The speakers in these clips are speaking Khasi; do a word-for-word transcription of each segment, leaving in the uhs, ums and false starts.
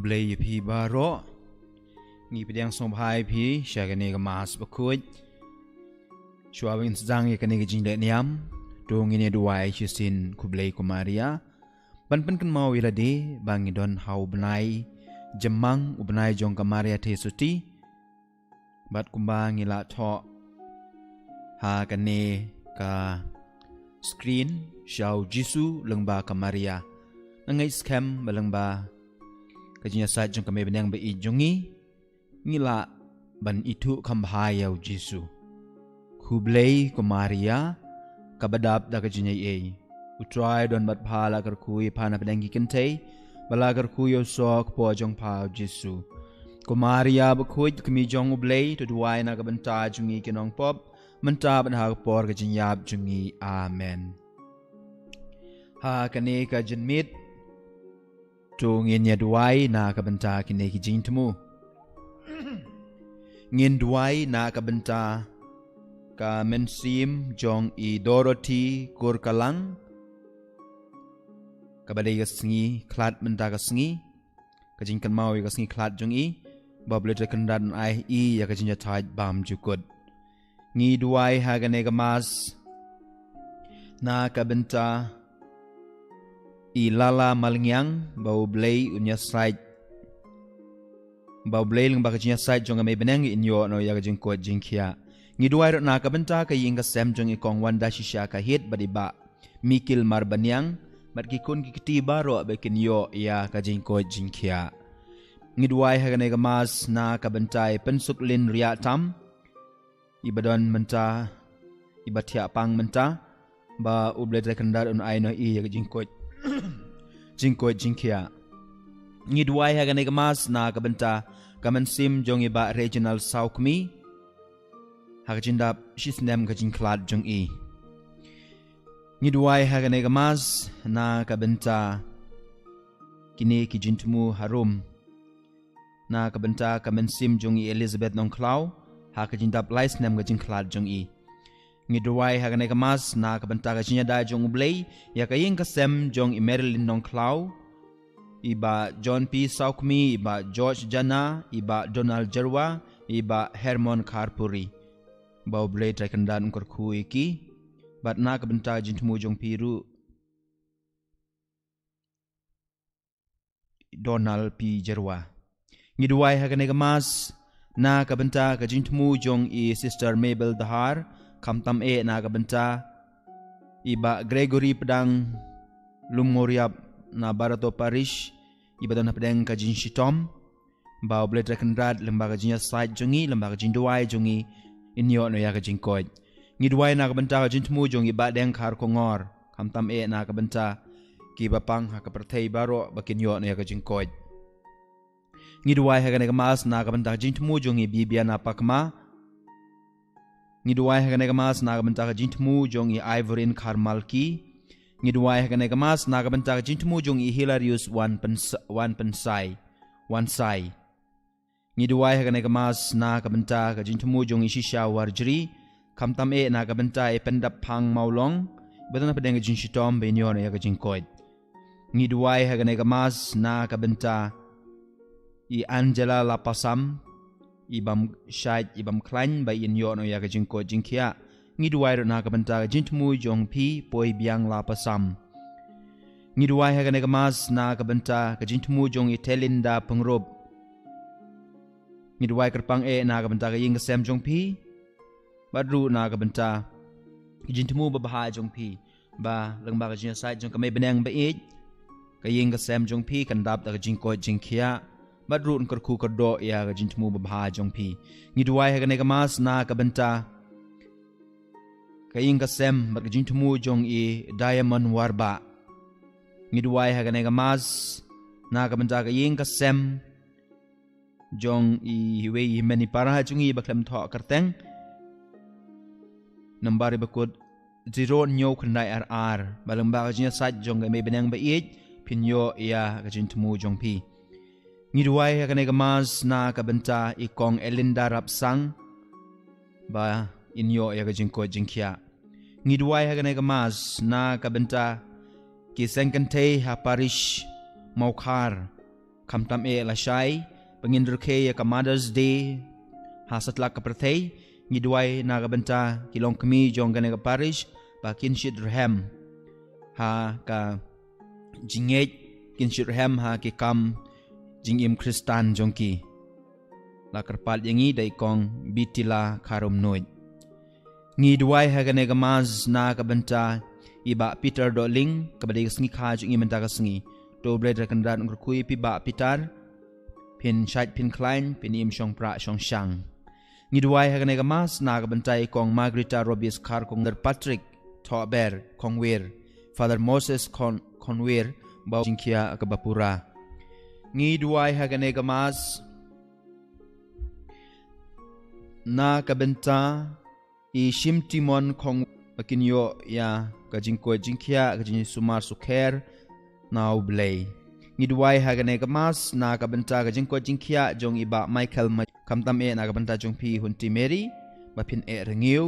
Blei ïa phi baroh. Ngi pdiang sngewbha ïa phi sha kane ka Mass bakhuid. Shuwa ba ngin sdang ïa kane ka jingleh niam, to ngin ïa duwai shisien. Khublei ko Maria, ban pynkynmaw ïa lade ba ngi don ha u bnai jymmang, u bnai jong ka Maria Theisotti. Bad kumba ngi la thoh ha kane ka screen, sha u Jisu lyngba ka Maria, nga ngeit skhem ba lyngba ka jingïasaid jong ka Mei Bneng ba ïeit jong ngi, ngi lah ban ithuh kham bha ïa u Jisu. Khublei ko Maria, kaba dap da ka jingaiei. U Trai u don bad pha, la kyrkhu ïa pha na pdeng ki kynthei, bad la kyrkhu ïa u soh ka kpoh jong pha u Jisu. Ko Maria bakhuid, kmie jong u Blei, to duwai na ka bynta jong ngi ki nongpop, mynta bad ha ka por ka jingïap jong ngi. Amen. Ha kane ka janmiet, to ngin ïa duwai na ka bynta kine ki jingthmu. Ngin duwai na ka bynta ka mynsiem jong i Dorothy Kurkalang, kaba dei ka sngi khlad mynta ka sngi, ka jingkynmaw ïa ka sngi khlad jong i, ba u Blei Trai Kynrad un ai ha i ïa ka jingïathaid bymjukut. Ngi duwai ha kane ka Mass na ka bynta i Lala Malngiang, ba u Blei un ïasaid, ba u Blei lyngba ka jingïasaid jong ka Mei Bneng in ïoh noh ïa ka jingkoit jingkhiah. Ngi duwai ruh na ka bynta ka ïing ka sem jong i Kong Wanda Shisha Kahit bad i Bah Mikil Marbaniang, bad ki khun ki kti baroh ba kin ïoh ïa ka jingkoit jingkhiah. Ngi duwai ha kane ka Mass na ka bynta i Pynsuklin Riahtam, iba don mynta, iba thiah pang mynta, ba u Blei Trai Kynrad un ai noh ha i ïa ka jingkoit, jingkoit jingkhiah. Ngi duwai ha kane ka Mass na ka bynta ka mynsiem jong i Bah Reginald Sawkmie, ha ka jingdap shi snem ka jingkhlad jong i. Ngi duwai ha kane ka Mass na ka bynta kine ki jingthmu harum, na ka bynta ka mynsiem jong i Elizabeth Nongkhlaw, ha ka jingdap lai snem ka jingkhlad jong i. Ngi duwai ha kane ka Mass na ka bynta ka jingïada jong u Blei ïa ka ïing ka sem jong i Marilyn Nongkhlaw, i Bah John P Sawkmie, i Bah George Jana, i Bah Donald Jyrwa, i Bah Hermon Kharpuri, ba u Blei Trai Kynrad un kyrkhu ïa ki. Bad na ka bynta ka jingthmu jong phi ruh, Donald P Jyrwa. Ngi duwai ha kane ka Mass na ka bynta ka jingthmu jong i Sister Mabel Dahar, khamtam eh na ka bynta i Bah Gregory Pdang Lumngoriap na Barato Parish, iba don hapdeng ka jingshitom, ba u Blei Trai Kynrad lyngba ka jingïasaid jong i, lyngba ka jingduwai jong i, in ïoh noh ïa ka jingkoit. Ngi duwai na ka bynta ka jingthmu jong i Bah Deng Kharkongor, khamtam eh na ka bynta kiba pang ha ka pyrthei baroh ba kin ïoh noh ïa ka jingkoit. Ngi duwai ha kane ka Mass na ka bynta ka jingthmu jong i Bibiana Pakma. Ngi duwai ha kane ka Mass na ka bynta ka jingthmu jong i Ivorin Kharmalki. Ngi duwai ha kane ka Mass na ka bynta ka jingthmu jong i Hilarius Wan Pens-, Wan Pensai, Wan Sai. Ngi duwai ha kane ka Mass na ka bynta ka jingthmu jong i Shisha Warjri, khamtam eh na ka bynta i Pyndapphang Mawlong, ba don hapdeng ka jingshitom ba in ïoh noh ïa ka jingkoit. Ngi duwai ha kane ka Mass na ka bynta i Angela Lapasam, i bym shait, i bym khlaiñ, ba in ïoh noh ïa ka jingkoit jingkhiah. Ngi duwai ruh na ka bynta ka jingthmu jong phi Poi Biang Lapasam. Ngi duwai ha kane ka Mass na ka bynta ka jingthmu jong i Thelinda Pyngrope. Ngi duwai kyrpang eh na ka bynta ka ïing ka sem jong phi, bad ruh na ka bynta ka jingthmu babha jong phi, ba lyngba ka jingïasaid jong ka Mei Bneng ba ïeit, ka ïing ka sem jong phi kan dap da ka jingkoit jingkhiah, bad ruh yn kyrkhu kyrdoh ïa ka jingthmu babha jong phi. Ngi duwai ha kane ka Mass na ka bynta ka ïing ka sem bad ka jingthmu jong i Diamond Warbah. Ngi duwai ha kane ka Mass na ka bynta ka ïing ka sem jong i, iwei i hynmen i para jong i ba khlem thoh kyrteng, nambar i ba kut zero hynñiew khyndai ar ar, ba lyngba ka jingïasaid jong ka Mei Bneng ba ïeit, phin ïoh ïa ka jingthmu jong phi. Ngi duwai ha kane ka Mass na ka bynta i Kong Elinda Rapsang, ba in ïoh ïa ka jingkoit jingkhiah. Ngi duwai ha kane ka Mass na ka bynta ki seng kynthei ha Parish Mawkhar, Khamtam eh lashai ba ngin rkhie ïa ka Mother's Day ha satlak ka pyrthei, ngi duwai na ka bynta ki longkmie jong kane ka parish ba kin shit rhem ha ka jingngeit, kin shit rhem ha ki kam jingim Khristan jong ki. La kyrpad ïa ngi da i kong Bitila Kharumnuid. Ngi duwai ha kane ka Mass na ka bynta i Bah Peter Dohling, kaba dei ka sngi kha jong i mynta ka sngi. To U Blei Trai Kynrad un kyrkhu ïa phi Bah Peter, phin shait phin khlaiñ, phin im shong prah shong shang. Ngi duwai ha kane ka Mass na ka bynta i kong Margarita Robis Kharkongor, Patrick Thober Khongwir, Father Moses Khon-, Khonwir, ba u jingkhiah kaba pura. Ngi duwai ha kane ka Mass na ka bynta i Shim Timon Khong, ba kin ïoh ïa ka jingkoit jingkhiah, ka jingsumar sukher na U Blei. Ngi duwai ha kane ka Mass na ka bynta ka jingkoit jingkhiah jong i Bah Michael Ma-, khamtam eh na ka bynta jong phi Hunti Mary, ba phin eh rngiew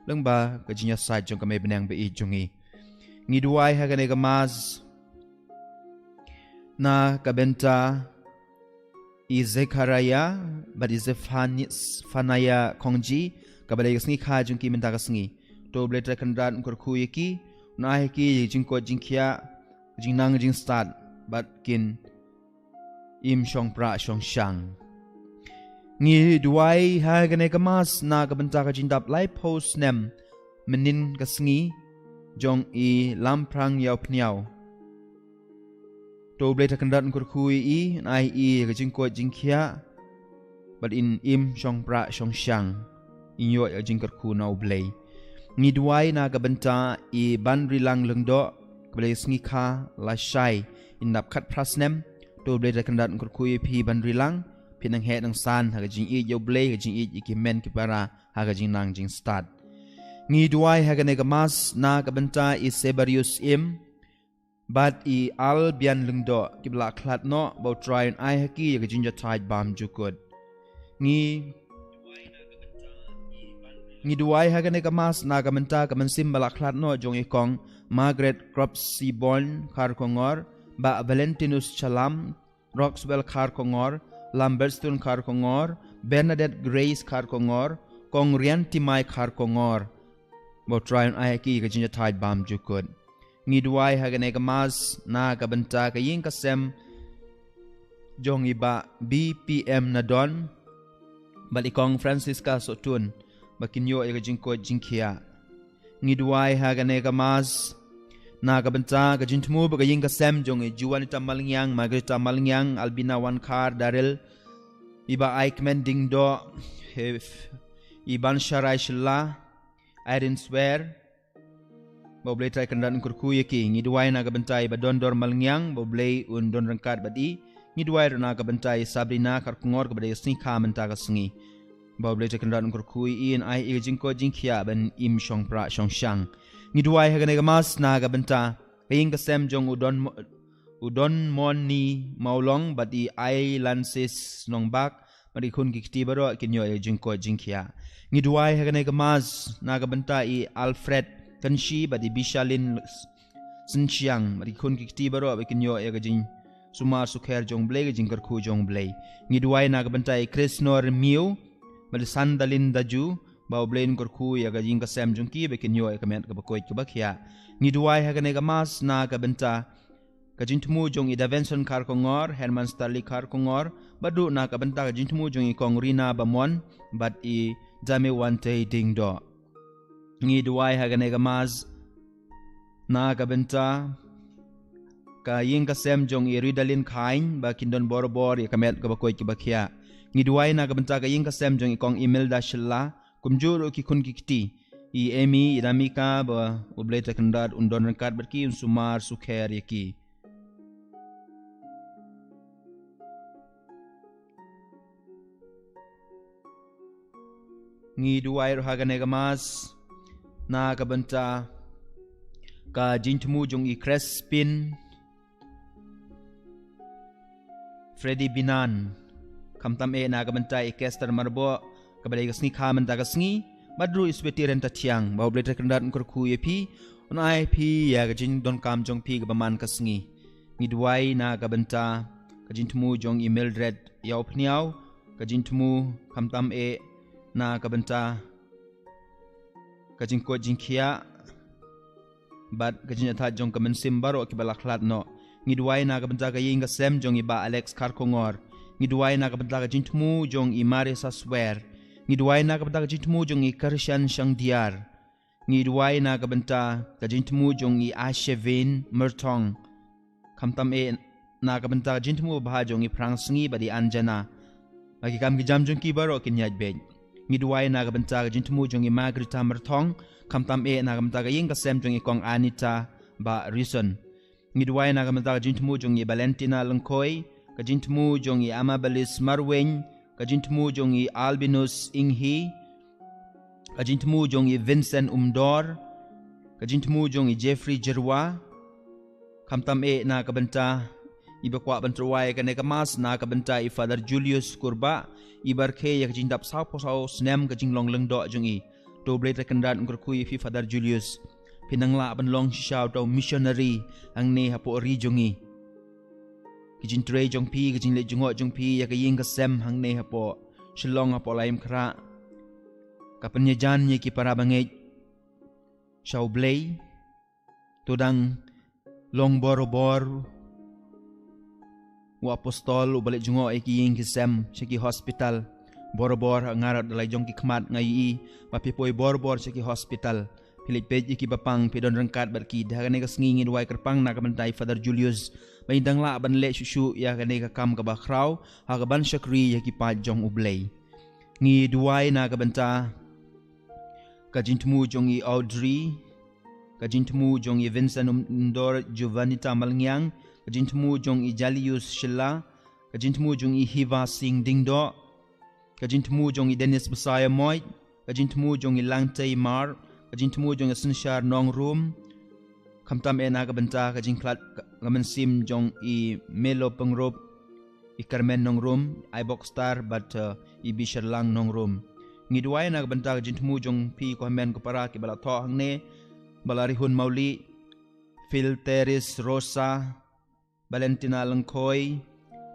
lyngba ka jingïasaid jong ka Mei Bneng ba ïeit jong ngi. Ngi duwai ha kane ka Mass na ka bynta i Zechariah bad i Zephani-, Zephaniah Khongji, kaba dei ka sngi kha jong ki mynta ka sngi. To U Blei Trai Kynrad un kyrkhu ïa ki, un ai ha ki ïa ka jingkoit jingkhiah, jingnang jingstad, bad kin im shong prah shong shang. Ngi duwai ha kane ka Mass na ka bynta ka jingdap laiphew snem mynnin ka sngi jong i Lamphrang Ïawphniaw. To U Blei Trai Kynrad un kyrkhu ïa i, un ai ïa i ka jingkoit jingkhiah, bad in im shong prah shong shang, in ïoh ïa ka jingkyrkhu na U Blei. Ngi duwai na ka bynta i Banrilang Lyngdoh, kaba dei ka sngi kha lashai, in dap khatphra snem. To U Blei Trai Kynrad un kyrkhu ïa phi Banrilang, phin nang heh nang san ha ka jingïeit ïa U Blei, ka jingïeit ïa ki hynmen ki para, ha ka jingnang jingstad. Ngi duwai ha kane ka Mass na ka bynta i Sebarius Im bad i Albian Lyngdoh, kiba la khlad noh, ba U Trai un ai ha ki ïa ka jingjahthait bymjukut. Ngi, ngi duwai ha kane ka Mass na ka bynta ka mynsiem ba la khlad noh jong i kong Margaret Kropsibon Kharkongor, Bah Valentinus Chalam, Roxwell Kharkongor, Lambertstone Kharkongor, Bernadette Grace Kharkongor, kong Riantimai Kharkongor. Ba U Trai un ai ha ki ka jingjahthait bymjukut. Ngi duwai ha kane ka Mass na ka bynta ka ïing ka sem jong i Bah B P M Nadon bad i kong Francisca Sohtun, ba kin ïoh ïa ka jingkoit jingkhiah. Ngi duwai ha kane ka Mass na ka bynta ka jingthmu bad ka ïing ka sem jong i Juanita Malngiang, Margarita Malngiang, Albina Wankhar, Daryl, i Bah Aikmen Diengdoh, i Bansharai Shylla, Irene Swer, ba U Blei Trai Kynrad un kyrkhu ïa ki. Ngi duwai na ka bynta i Bah Dondor Malngiang, ba U Blei un don ryngkat bad i. Ngi duwai ruh na ka bynta i Sabrina Kharkongor, kaba dei ka sngi kha mynta ka sngi, ba U Blei Trai Kynrad un kyrkhu ïa i, un ai ïa i ka jingkoit jingkhiah, ban im shong prah shong shang. Ngi duwai ha kane ka Mass na ka bynta ka ïing ka sem jong u Don Mo-, u Don Moni Mawlong bad i Ailansis Nongbak, bad ki khun ki kti baroh kin ïoh ïa ka jingkoit jingkhiah. Ngi duwai ha kane ka Mass na ka bynta i Alfred Kynshi bad i Bishalin Synshiang, bad ki khun ki kti baroh, ba kin ïoh ïa ka jingsumar sukher jong U Blei, ka jingkyrkhu jong U Blei. Ngi duwai na ka bynta i Krisnor Miu bad i Sandalin Daju, ba U Blei un kyrkhu ïa ka ïing ka sem jong ki, ba kin ïoh ïa ka met kaba koit kaba khiah. Ngi duwai ha kane ka Mass na ka bynta ka jingthmu jong i Davenson Kharkongor, Herman Starley Kharkongor, bad ruh na ka bynta ka jingthmu jong i kong Rina Bamon bad i Jamewantei Diengdoh. Ngi duwai ha kane ka Mass na ka bynta ka ïing ka sem jong i Ridalin Khain, ba kin don bor bor ïa ka met kaba koit kaba khiah. Ngi duwai na ka bynta ka ïing ka sem jong i kong Imelda Shylla, kumjuh ruh ki khun ki kti, i Amy, i Damika, ba U Blei Trai Kynrad un don ryngkat bad ki, un sumar sukher ïa ki. Ngi duwai ruh ha kane ka Mass na ka bynta ka jingthmu jong i Crespin Freddy Binan, khamtam eh na ka bynta i Kester Marboh, kaba dei ka sngi kha mynta ka sngi, bad ruh i Sweti Ryntathiang, ba U Blei Trai Kynrad un kyrkhu ïa phi, un ai phi ïa ka jingdonkam jong phi kaba man ka sngi. Ngi duwai na ka bynta ka jingthmu jong i Mildred Ïawphniaw, ka jingthmu khamtam eh na ka bynta ka jingkoit jingkhiah bad ka jingïathaid jong ka mynsiem baroh kiba la khlad noh. Ngi duwai na ka bynta ka ïing ka sem jong i Bah Alex Kharkongor. Ngi duwai na ka bynta ka jingthmu jong i Marisa Swer. Ngi duwai na ka bynta ka jingthmu jong i Karshan Shangdiar. Ngi duwai na ka bynta ka jingthmu jong i Ashevin Myrthong. Khamtam eh na ka bynta ka jingthmu babha jong i Phrang Sngi bad i Anjana. Ba ki kam ki jam jong ki baroh kin ïaid beit. Ngi duwai na ka bynta ka jingthmu jong i Margarita Myrthong. Khamtam eh na ka bynta ka ïing ka sem jong i Kong Anita Bah Rison. Ngi duwai na ka bynta ka jingthmu jong i Valentina Lyngkhoi, ka jingthmu jong i Amabilis Marwein, ka jingthmu jong i Albinus Inghi, ka jingthmu jong i Vincent Umdor, ka jingthmu jong i Jeffrey Jerwa. Khamtam eh na ka bynta iba kwah ban tyrwa ïa kane ka mass na ka bynta i Father Julius Kurbah, iba rakhe ïa ka jingdap sawphew saw snem ka jinglong lyngdoh jong i. To U Blei Trai Kynrad un kyrkhu ïa phi Father Julius. Phi nang lah ban long shisha uta u missionary hangne hapoh ri jong ngi. Ki jingtrei jong phi, ki jingleit jngoh jong phi ïa ka ïing ka sem hangne hapoh Shillong, hapoh Laitumkhrah, ka pynïajan ïa ki para bangeit sha U Blei. To dang long borabor u apostol uba leit jngoh ïa ki ïing ki sem sha ki hospital. Borabor ha nga ruh da la jong ki khmat nga ïohi ba phi poi borabor sha ki hospital. Phi leit peit ïa kiba pang, phi don ryngkat bad ki. Da kane ka sngi ngi duwai kyrpang na ka bynta i Father Julius ba in dang lah ban leh shuh shuh ïa kane ka kam kaba khraw ha kaban shakri ïa ki paid jong U Blei. Ngi duwai na ka bynta ka jingthmu jong i Audrey, ka jingthmu jong i Vincent Umdor, Jovanita Malngiang, ka jingthmu jong i Jalius Shylla, ka jingthmu jong i Hiva Singh Diengdoh, ka jingthmu jong i Dennis Basaiawmoit, ka jingthmu jong i Langtei Mar, ka jingthmu jong i Synshar Nongrum. Khamtam eh na ka bynta ka jingkhlad ka, ka mynsiem jong i Melo Pyngrope, i Carmen Nongrum, i Bokstar bad, eh, i Bisharlang Nongrum. Ngi duwai na ka bynta ka jingthmu jong phi ko hynmen ko para kiba la thoh hangne, Balarihun Mawlieh, Phil Teres Rosa, Valentina Lyngkhoi,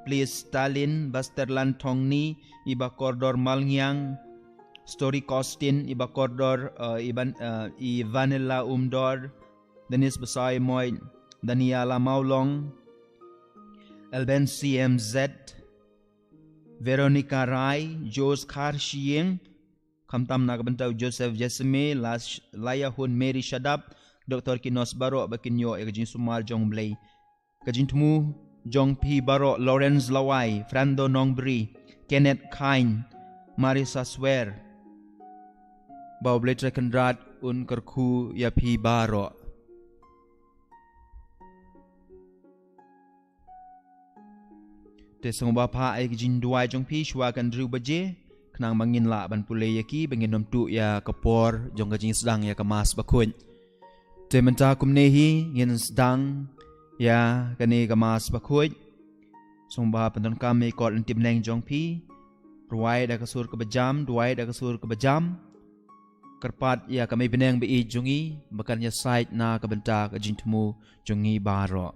Plis Stalin, Basterland Thongni, i Bakordor Malngiang, Story Costin, i Bakordor, eh, i Van-, eh, i Vanilla Umdor, Dennis Basaiawmoit, Daniela Mawlong, Elben C M Z, Veronica Rai, Jos Kharshiing, khamtam na ka bynta u Joseph Jeseme, Las-, Layahun Mary Shadap, Doctor Kinos baroh ba kin ïoh ïa ka jingsumar jong U Blei. Ka jingthmu jong phi baroh, Lawrence Lawai, Frando Nongbri, Kenneth Khain, Marisa Swer. Ba U Blei Trai Kynrad un kyrkhu ïa phi baroh. Te sngewbha phah ïa ki jingduwai jong phi shuwa ka hynriew baje, khnang ba ngin lah ban pule ïa ki, ba ngin ym tuh ïa ka por jong ka jingsdang ïa ka Mass Bakhuid. Te mynta kumne hi ngin sdang ïa kane ka Mass Bakhuid. Sngewbha pyndonkam ïa ki kot lynti bneng jong phi. Rwai da ka sur kaba jam, duwai da ka sur kaba jam. Kyrpad ïa ka Mei Bneng ba ïeit jong ngi ba kan ïasaid na ka bynta ka jingthmu jong ngi baroh.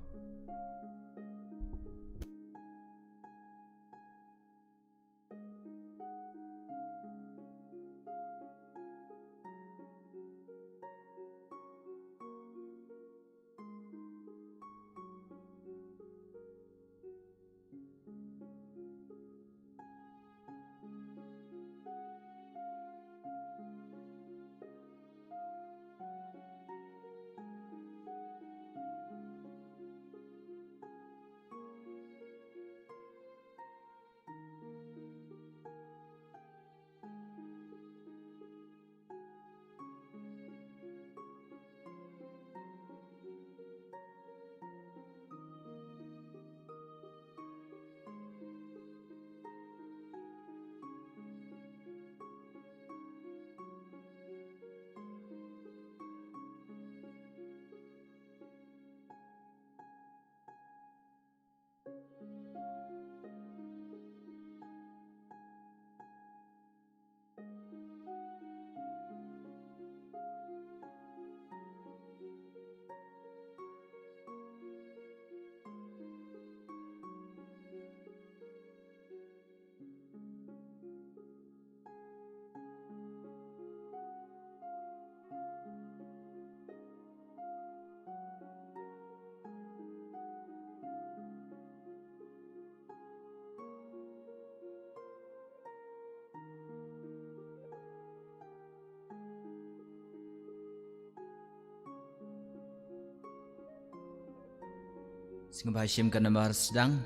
Sngewbha shim ka nambar sdang.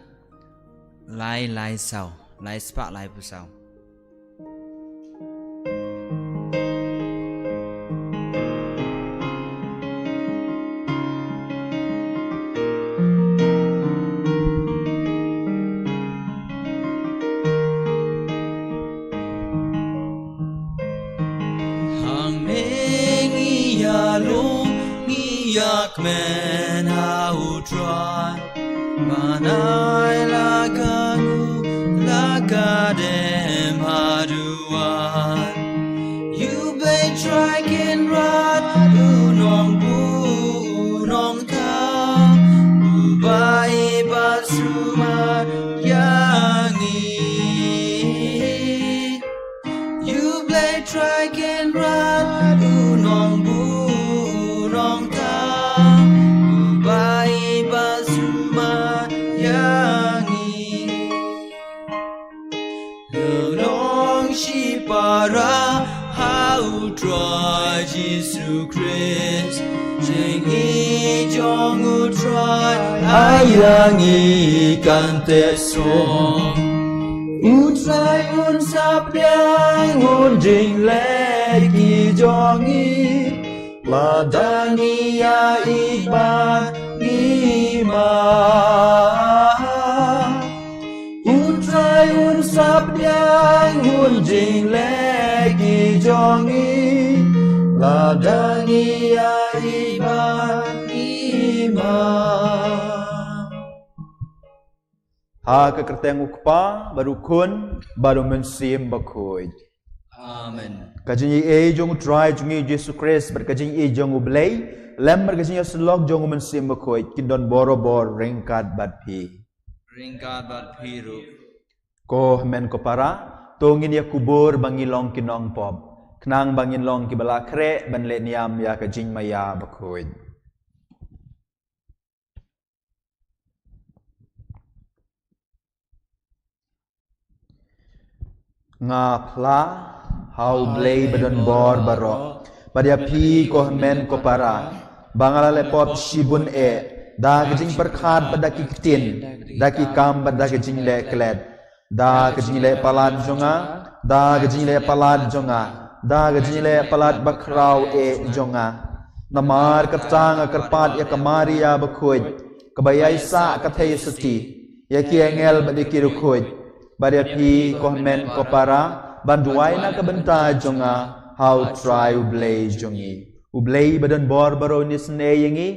Lai lai saw, lai spah lai phew saw. Hangne ngi ïalum, ngi ïakmen ha U Trai. Ban ai la ka nguh, la ka dem haduh. U Blei Trai Kynrad, U Nongbuh, U Nongthaw, Uba ïeit bad sumar ïa ngi. U Blei Trai Kynrad, U Nongbuh, U Nongthaw, Uba ïeit bad sumar ïa ngi. Lyngnong shipara ha U Trai Jisu Khrist. Jingïeit jong U Trai ai ïa ngi kan teh song. U Trai un sa pdiang, un jingleh ki jong ngi, lada ngi ïa ïeit bad ngi map. U Trai un sa pdiang, un jingleh ki jong ngi, lada ngi ïa ïeit bad ngi map. Ha ka kyrteng U Kpa, bad U Khun, bad U Mynsiem Bakhuid. Amen. Ka jingïeit jong U Trai jong ngi U Jisu Khrist, bad ka jingïeit jong U Blei, lem bad ka jingïasyllok jong U Mynsiem Bakhuid, kin don borabor ryngkat bad phi. Ryngkat bad phi ruh. Ko hynmen ko para, to ngin ïa kubur ba ngi long ki nongpop, khnang ba ngin long kiba la khreh ban leh niam ïa ka jingmaïa bakhuid. Nga phla ha U Blei ba don bor baroh, bad ïa phi ko hynmen ko para, ba nga la leh pop shibun eh, da ka jingpyrkhat bad da ki ktien, da ki kam bad da ka jingleh klet, da ka jingleh palat jong nga, da ka jingleh palat jong nga, da ka jingleh palat bakhraw eh jong nga. Namar kata nga kyrpad ïa ka Maria bakhuid, kaba ïaisah ka theisotti, ïa ki angel bad ïa ki riewkhuid, bad ïa phi ko hynmen ko para, ban duwai na ka bynta jong nga ha U Trai U Blei jong ngi. U Blei ba don bor baroh un isynei ïa ngi,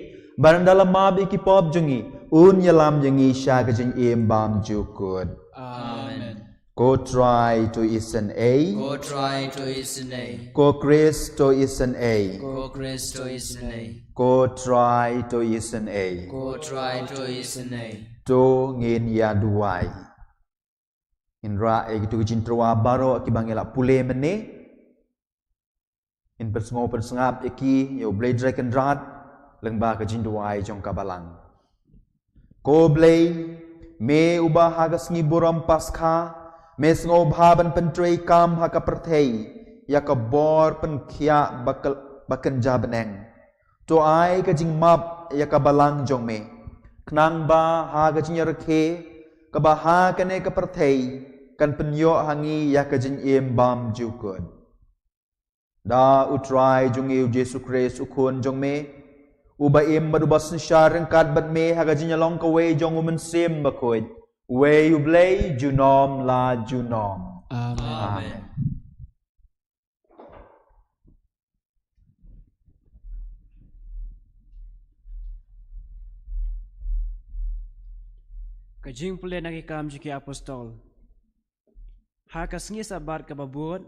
bad ynda la map ïa ki pop jong ngi, un ïalam ïa ngi sha ka jingim bymjukut. Amen. Ko Trai to isynei. Ko Trai to isynei. Ko Khrist to isynei. Ko Khrist to isynei. Ko Trai to isynei. Ko Trai to isynei. To ngin ïa duwai. Ngin rah ïa kito ki jingtyrwa baroh kiba ngi la pule mynne. Ngin pynsngew pynsngap ïa ki ïa U Blei Trai Kynrad lyngba ka jingduwai jong ka balang. Ko Blei, me uba ha ka sngi burom Paskha me sngewbha ban pyntrei kam ha ka pyrthei ïa ka bor pynkhiah ba kyl-, ba kynja bneng. To ai ka jingmap ïa ka balang jong me, khnang ba ha ka jingïarakhe kaba ha kane ka pyrthei kan pynïoh ha ngi ïa ka jingim bymjukut. Da U Trai jong ngi U Jisu Khrist U Khun jong me, uba im bad uba synshar ryngkat bad me ha ka jingïalong kawei jong U Mynsiem Bakhuid, uwei U Blei junom la junom. Amen. Amen. Ka jingpule na ki Kam jong ki Apostol. Ha ka sngi Sabbath kaba bud,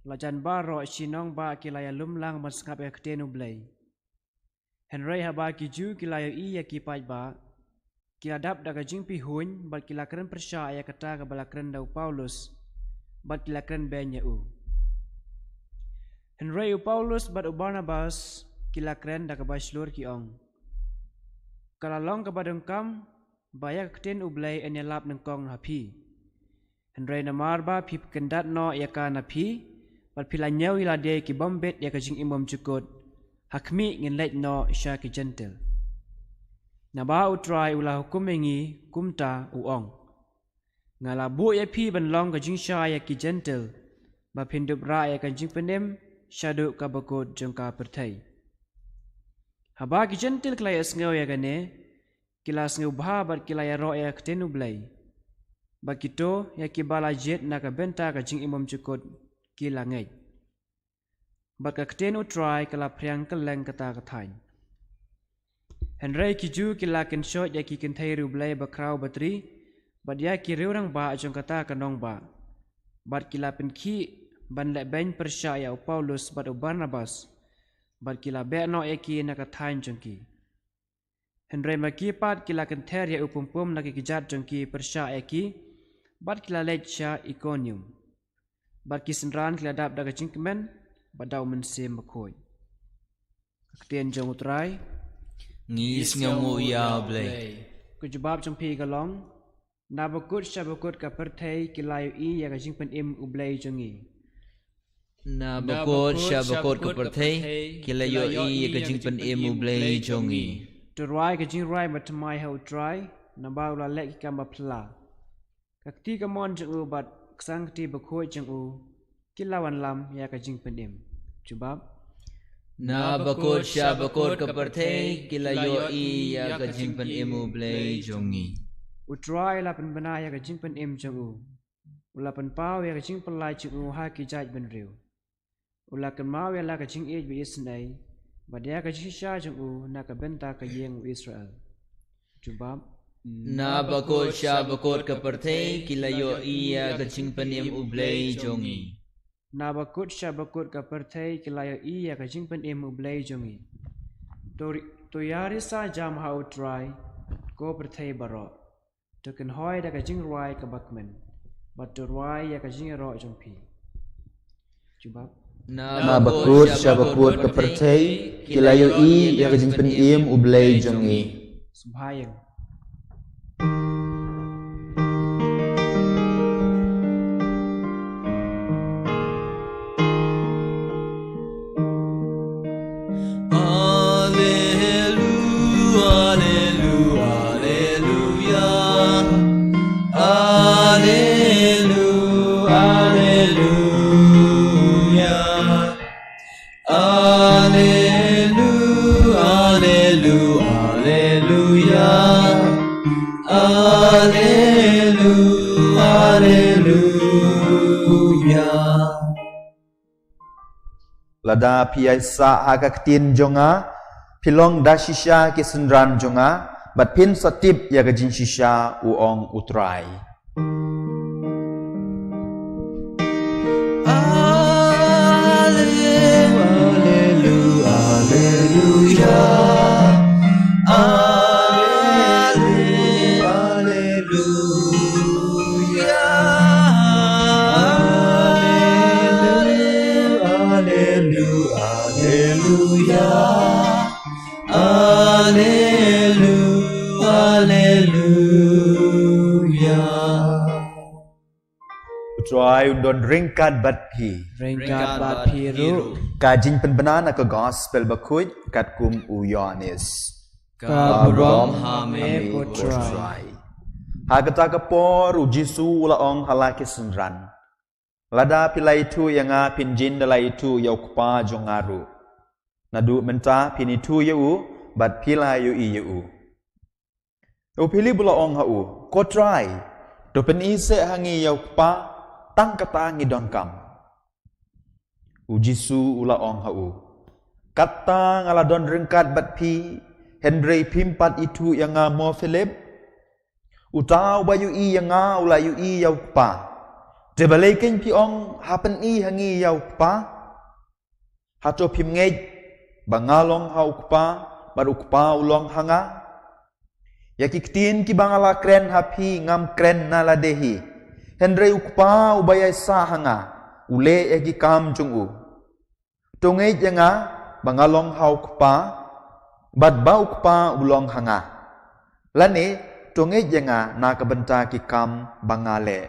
la jan baroh shi nongbah ki la ïalum lang ban sngap ïa ka ktien U Blei. Hynrei haba ki Jiw ki la ïohi ïa ki paidbah, ki la dap da ka jingpihuiñ bad ki la kren pyrshah ïa kata kaba la kren da u Paulus, bad ki la kren beiñ ïa u. Hynrei u Paulus bad u Barnabas ki la kren da kaba shlur, ki ong, ka la long kaba donkam ba ïa ka ktien U Blei yn ïalap nyngkong ha phi. Hynrei namar ba phi pynkyndat noh ïa ka na phi, bad phi la ñiew ïa lade ki bym bit ïa ka jingim bymjukut, ha khmih ngin leit noh sha ki Jentil. Naba U Trai u la hukum ïa ngi, kumta u ong: Nga la buh ïa phi ban long ka jingshai ïa ki Jentil, ba phin dup rah ïa ka jingpynim shaduh ka bakut jong ka pyrthei. Haba ki Jentil ki la ïohsngew ïa kane, ki la sngewbha bad ki la ïaroh ïa ka ktien U Blei. Bad kito ïa kiba la jied na ka bynta ka jingim bymjukut ki la ngeit. Bad ka ktien U Trai ka la phriang kylleng kata ka thaiñ. Hynrei ki Jiw ki la kynshoit ïa ki kynthei riewblei bakhraw batri, bad ïa ki riew rangbah jong kata ka nongbah. Bad ki la pynkhih ban leh beiñ pyrshah ïa u Paulus bad u Barnabas, bad ki la beh noh ïa ki na ka thaiñ jong ki. Hynrei ma ki pat ki la kynther ïa u pumpum na ki kjat jong ki pyrshah ïa ki, bad ki la leit sha Ikonium. Bad ki synran ki la dap da ka jingkmen bad da U Mynsiem Bakhuid. Ka ktien jong U Trai. Ngi sngewnguh ïa U Blei. Ka jubab jong phi ka long: Na bakut sha bakut ka pyrthei ki la ïohi ïa ka jingpynim U Blei jong ngi. Na bakut sha bakut ka pyrthei ki la ïohi ïa ka jingpynim U Blei jong ngi. To rwai ka jingrwai bathymmai ha U Trai, naba u la leh ki kam baphylla. Ka kti kamon jong u bad ka sangkti bakhuid jong u ki la wanlam ïa ka jingpynim. Jubab. Na bakut sha bakut ka pyrthei ki la ïohi ïa ka jingpynim U Blei jong ngi. U Trai u la pynbna ïa ka jingpynim jong u. U la pynpaw ïa ka jingpyllait jong u ha ki jaitbynriew. U la kynmaw ïa la ka jingïeit ba isynei, bad ïa ka jingshisha jong u na ka bynta ka ïing u Israel. Jubab. Na bakut sha bakut ka pyrthei ki la ïohi ïa ka jingpynim U Blei jong ngi. Na bakut sha bakut ka pyrthei ki la ïohi ïa ka jingpynim U Blei jong ngi. To ri-, to ïarisa jam ha U Trai, ko pyrthei baroh. To kynhoi da ka jingrwai kaba kmen, bad to rwai ïa ka jingïaroh jong phi. Jubab. Na bakut sha bakut ka pyrthei ki la ïohi ïa ka jingpynim U Blei jong ngi. Sngewbha ïa. Alelu-, alelu-, aleluya. Alelu-, aleluya. Alelu-, alelu-, aleluya. Alelu-, aleluya. Lada phi ïaisah ha ka ktien jong nga, phi long da shisha ki synran jong nga, bad phin sa tip ïa ka jingshisha, u ong U Trai. Alelu-, aleluya. Alelu-, aleluya. Alelu-, aleluya. Alelu-, aleluya. U Trai un don ryngkat bad phi. Ryngkat bad phi ruh. Ka jingpynbna na ka Gospel Bakhuid katkum u Ïoannis. Ka burom ha me ko Trai. Ha kata ka por u Jisu u la ong ha la ki synran: Lada phi la ithuh ïa nga, phin jin da la ithuh ïa u Kpa jong nga ruh. Naduh mynta phin ithuh ïa u, bad phi la ïohi ïa u. U Philip u la ong ha u: Ko Trai, to pyni seh ha ngi ïa u Kpa, tang kata ngi donkam. U Jisu u la ong ha u: Katta nga la don ryngkat bad phi, hynrei phim pat ithuh ïa nga mo Philip? Uta uba ïohi ïa nga u la ïohi ïa u Kpa. Te balei keiñ phi ong, ha pyni ha ngi ïa u Kpa? Hato phim ngeit ba nga long ha u Kpa, bad u Kpa u long ha nga? Ïa ki ktien kiba nga la kren ha phi ngam kren na lade hi, hynrei u Kpa uba ïaisah ha nga u leh ïa ki kam jong u. To ngeit ïa nga ba nga long ha u Kpa, bad ba u Kpa u long ha nga. Lane, to ngeit ïa nga na ka bynta ki kam ba nga leh.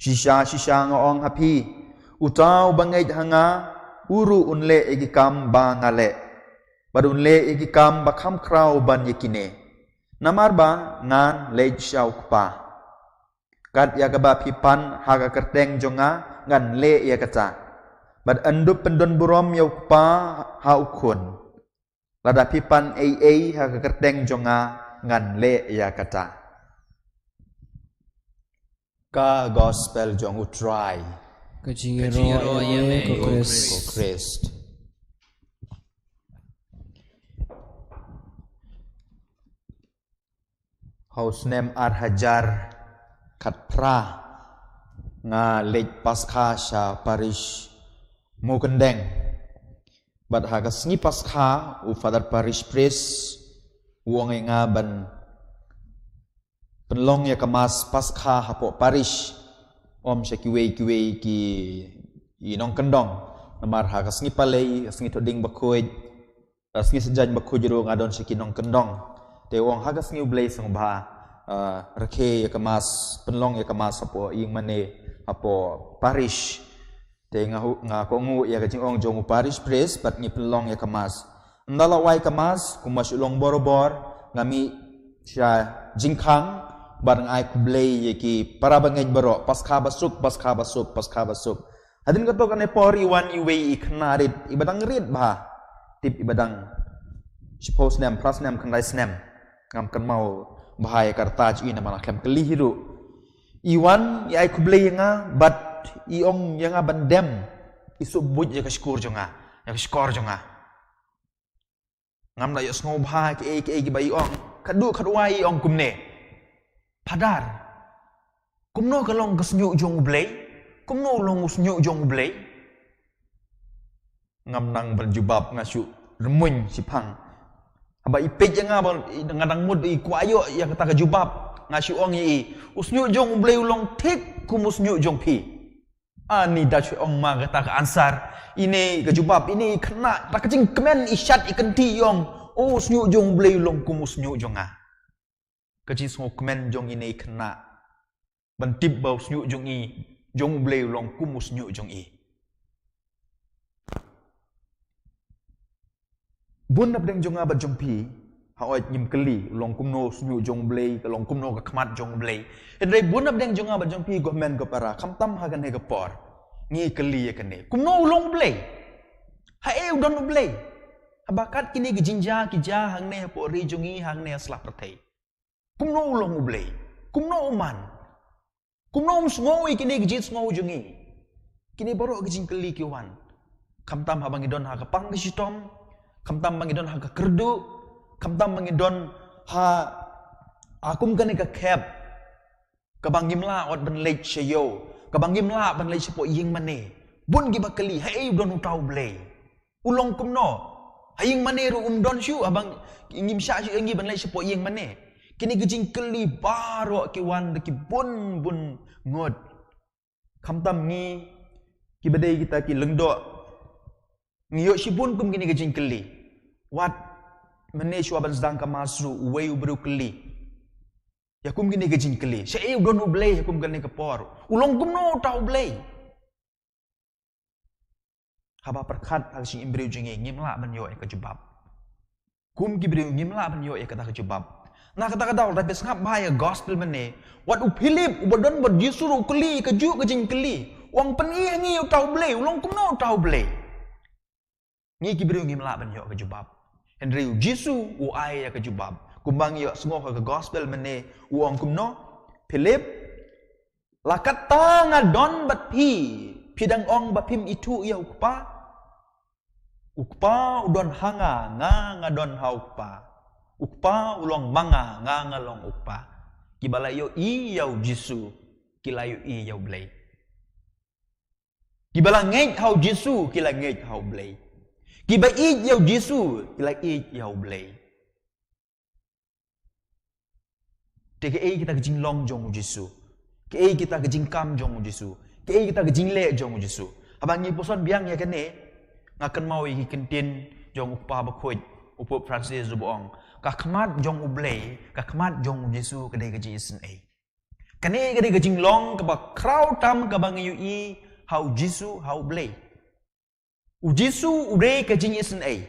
Shisha shisha nga ong ha phi, uta uba ngeit ha nga, u ruh un leh ïa ki kam ba nga leh. bad un leh ïa ki kam ba kham khraw ban ïa kine. Namar ba ngan leit sha u Kpa. Kat ïa kaba phi pan ha ka kyrteng jong nga, ngan leh ïa kata. Bad yn dup pyndon burom ïa u Kpa ha u Khun. Lada phi pan ei ei ha ka kyrteng jong nga, ngan leh ïa kata. Ka gospel jong u Trai. Ka jingïaroh ïa me, ko Khrist. Ko Khrist. Ha u snem ar hajar khatphra nga leit Paskha sha parish Mawkyndeng. Bad ha ka sngi Paskha u Father Parish Priest u ong ïa nga ban pynlong ïa ka Mass Paskha hapoh parish, ym sha kiwei kiwei ki i nongkyndong. Namar ha ka sngi Palei, ka sngi Thohdieng Bakhuid, ka sngi Saitjaiñ Bakhuid ruh nga don sha ki nongkyndong. Te u ong ha ka sngi U Blei sngewbha, ah, rakhe ïa ka Mass, pynlong ïa ka Mass hapoh ïingmane, hapoh parish. Te nga hu-, nga kohnguh ïa ka jingong jong u Parish Priest bad ngi pynlong ïa ka Mass. Ynda la wai ka Mass, kumba shu long borabor, nga mih sha jingkhang bad nga ai khublei ïa ki para bangeit baroh, Paskha basuk, Paskha basuk, Paskha basuk. Hadien kato kane por i wan iwei i khynnah rit, iba dang rit bha. Tip iba dang shiphew snem, phra snem, khyndai snem. Ngam kynmaw bha ïa ka rta jong i namar nga khlem kylli hi ruh. I wan i ai khublei ïa nga bad i ong ïa nga ban dem, i shu buit ïa ka shkor jong nga, ïa ka shkor jong nga. Ngam da ïohsngew bha kiei kiei kiba i ong. Khatduh khatwai i ong kumne: Phadar, kumno ka long ka shñiuh jong U Blei? Kumno long u shñiuh jong U Blei? Ngam nang ban jubab, nga shu rmuiñ shiphang. Haba i peit ïa nga ba nga dang mut i kwah ïoh ïa kata ka jubab, nga shu ong ïa i, u shñiuh jong U Blei u long thik kum u shñiuh jong phi. Ani da shu ong ma kata ka answer, ine ka jubab, ine i khynnah, da ka jingkmen i shat i kynti i ong, o, u shñiuh jong U Blei u long kum u shñiuh jong nga. Ka jingsngewkmen jong ine i khynnah ban tip ba u shñiuh jong i, jong U Blei u long kum u shñiuh jong i. Bun napdeng jong nga bad jong phi, hooid ngim kylli u long kumno u shñiuh jong U Blei, ka long kumno ka khmat jong U Blei. Hynrei bun napdeng jong nga bad jong phi, ko hynmen ko para, khamtam ha kane ka por, ngi kylli ïa kane: kumno u long U Blei? Haei u don U Blei? Haba kat kine ki jingjia ki jia hangne hapoh ri jong ngi, hangne ha sla pyrthei. Kumno u long U Blei? Kumno u man? Kumno um sngew ïa kine ki jingsngew jong ngi? Kine baroh ki jingkylli ki wan. Khamtam haba ngi don ha ka pang ka shitom, khamtam ba ngi don ha ka kyrduh, khamtam ba ngi don ha, ha kum kane ka khep, kaba ngim lah ot ban leit sha ïew, kaba ngim lah ban leit shapoh ïingmane. Bun kiba kylli, haei u don uta U Blei? U long kumno? Ha ïingmane ruh um don shuh, haba ngim shah shuh ïa ngi ban leit shapoh ïingmane. Kine ki jingkylli baroh ki wan da ki bun bun ngut. Khamtam ngi kiba dei kita ki lyngdoh, ngi ïoh shibun kum kine ki jingkylli. Wat mynne shuwa ban sdang ka Mass ruh uwei u briew u kylli ïa kum kine ki jingkylli: shaei u don U Blei ha kum kane ka por? U long kumno uta U Blei? Haba pyrkhat ha ka jingim briew jong ngi, ngim lah ban ïoh ïa ka jubab. Kum ki briew ngim lah ban ïoh ïa kata ka jubab. Na kata ka daw, lada phi sngap bha ïa ka gospel mynne, wat u Philip uba don bad u Jisu ruh u kylli kajuh ka jingkylli. U ong, pyni ha ngi uta U Blei, u long kumno uta U Blei? Ngi ki briew ngim lah ban ïoh ka jubab. Hynrei u Jisu u ai ïa ka jubab. Kumba ngi ïohsngew ha ka gospel mynne, u ong kumno? Philip, la katta nga don bad phi, phi dang ong ba phim ithuh ïa u Kpa? U Kpa u don ha nga, nga nga don ha u Kpa. U Kpa u long ma nga, nga nga long u Kpa. Kiba la ïohi ïa u Jisu ki la ïohi ïa U Blei. Kiba la ngeit ha u Jisu ki la ngeit ha U Blei. Kiba ïeit ïa u Jisu ki la ïeit ïa U Blei. Te kaei kita ka jinglong jong u Jisu? Kaei kita ka jingkam jong u Jisu? Kaei kita ka jingleh jong u Jisu? Haba ngi puson biang ïa kane, nga kynmaw ïa ki kyntien jong u Kpa Bakhuid, u Pope Francis, uba ong, ka khmat jong U Blei, ka khmat jong u Jisu ka dei ka jingisynei. Kane ka dei ka jinglong kaba khraw tam kaba ngi ïohi ha u Jisu, ha U Blei. U Jisu u dei ka jingisynei.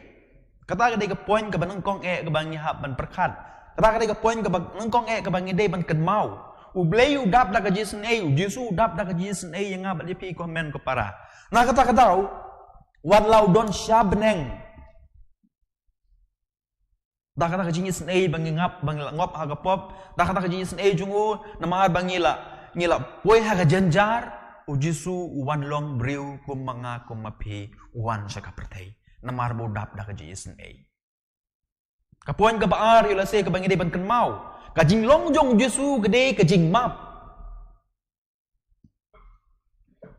Kata ka dei ka point kaba nyngkong eh kaba ngi hap ban pyrkhat. Kata ka dei ka point kaba nyngkong eh kaba ngi dei ban kynmaw. U Blei u dap da ka jingisynei, u Jisu u dap da ka jingisynei ïa nga bad ïa phi ko hynmen ko para. Na kata ka daw, wat la u don sha bneng, da kata ka jingisynei ba ngi ngap, ba ngi la ngop ha ka pop, da kata ka jingisynei jong u, namar ba ngi la, ngi la poi ha ka jynjar, u Jisu u wan long briew kum ma nga kum ma phi, u wan sha ka pyrthei. Namar ba u dap da ka jingisynei. Ka point kaba ar ïa lade kaba ngi dei ban kynmaw. Ka jinglong jong u Jisu ka dei ka jingmap.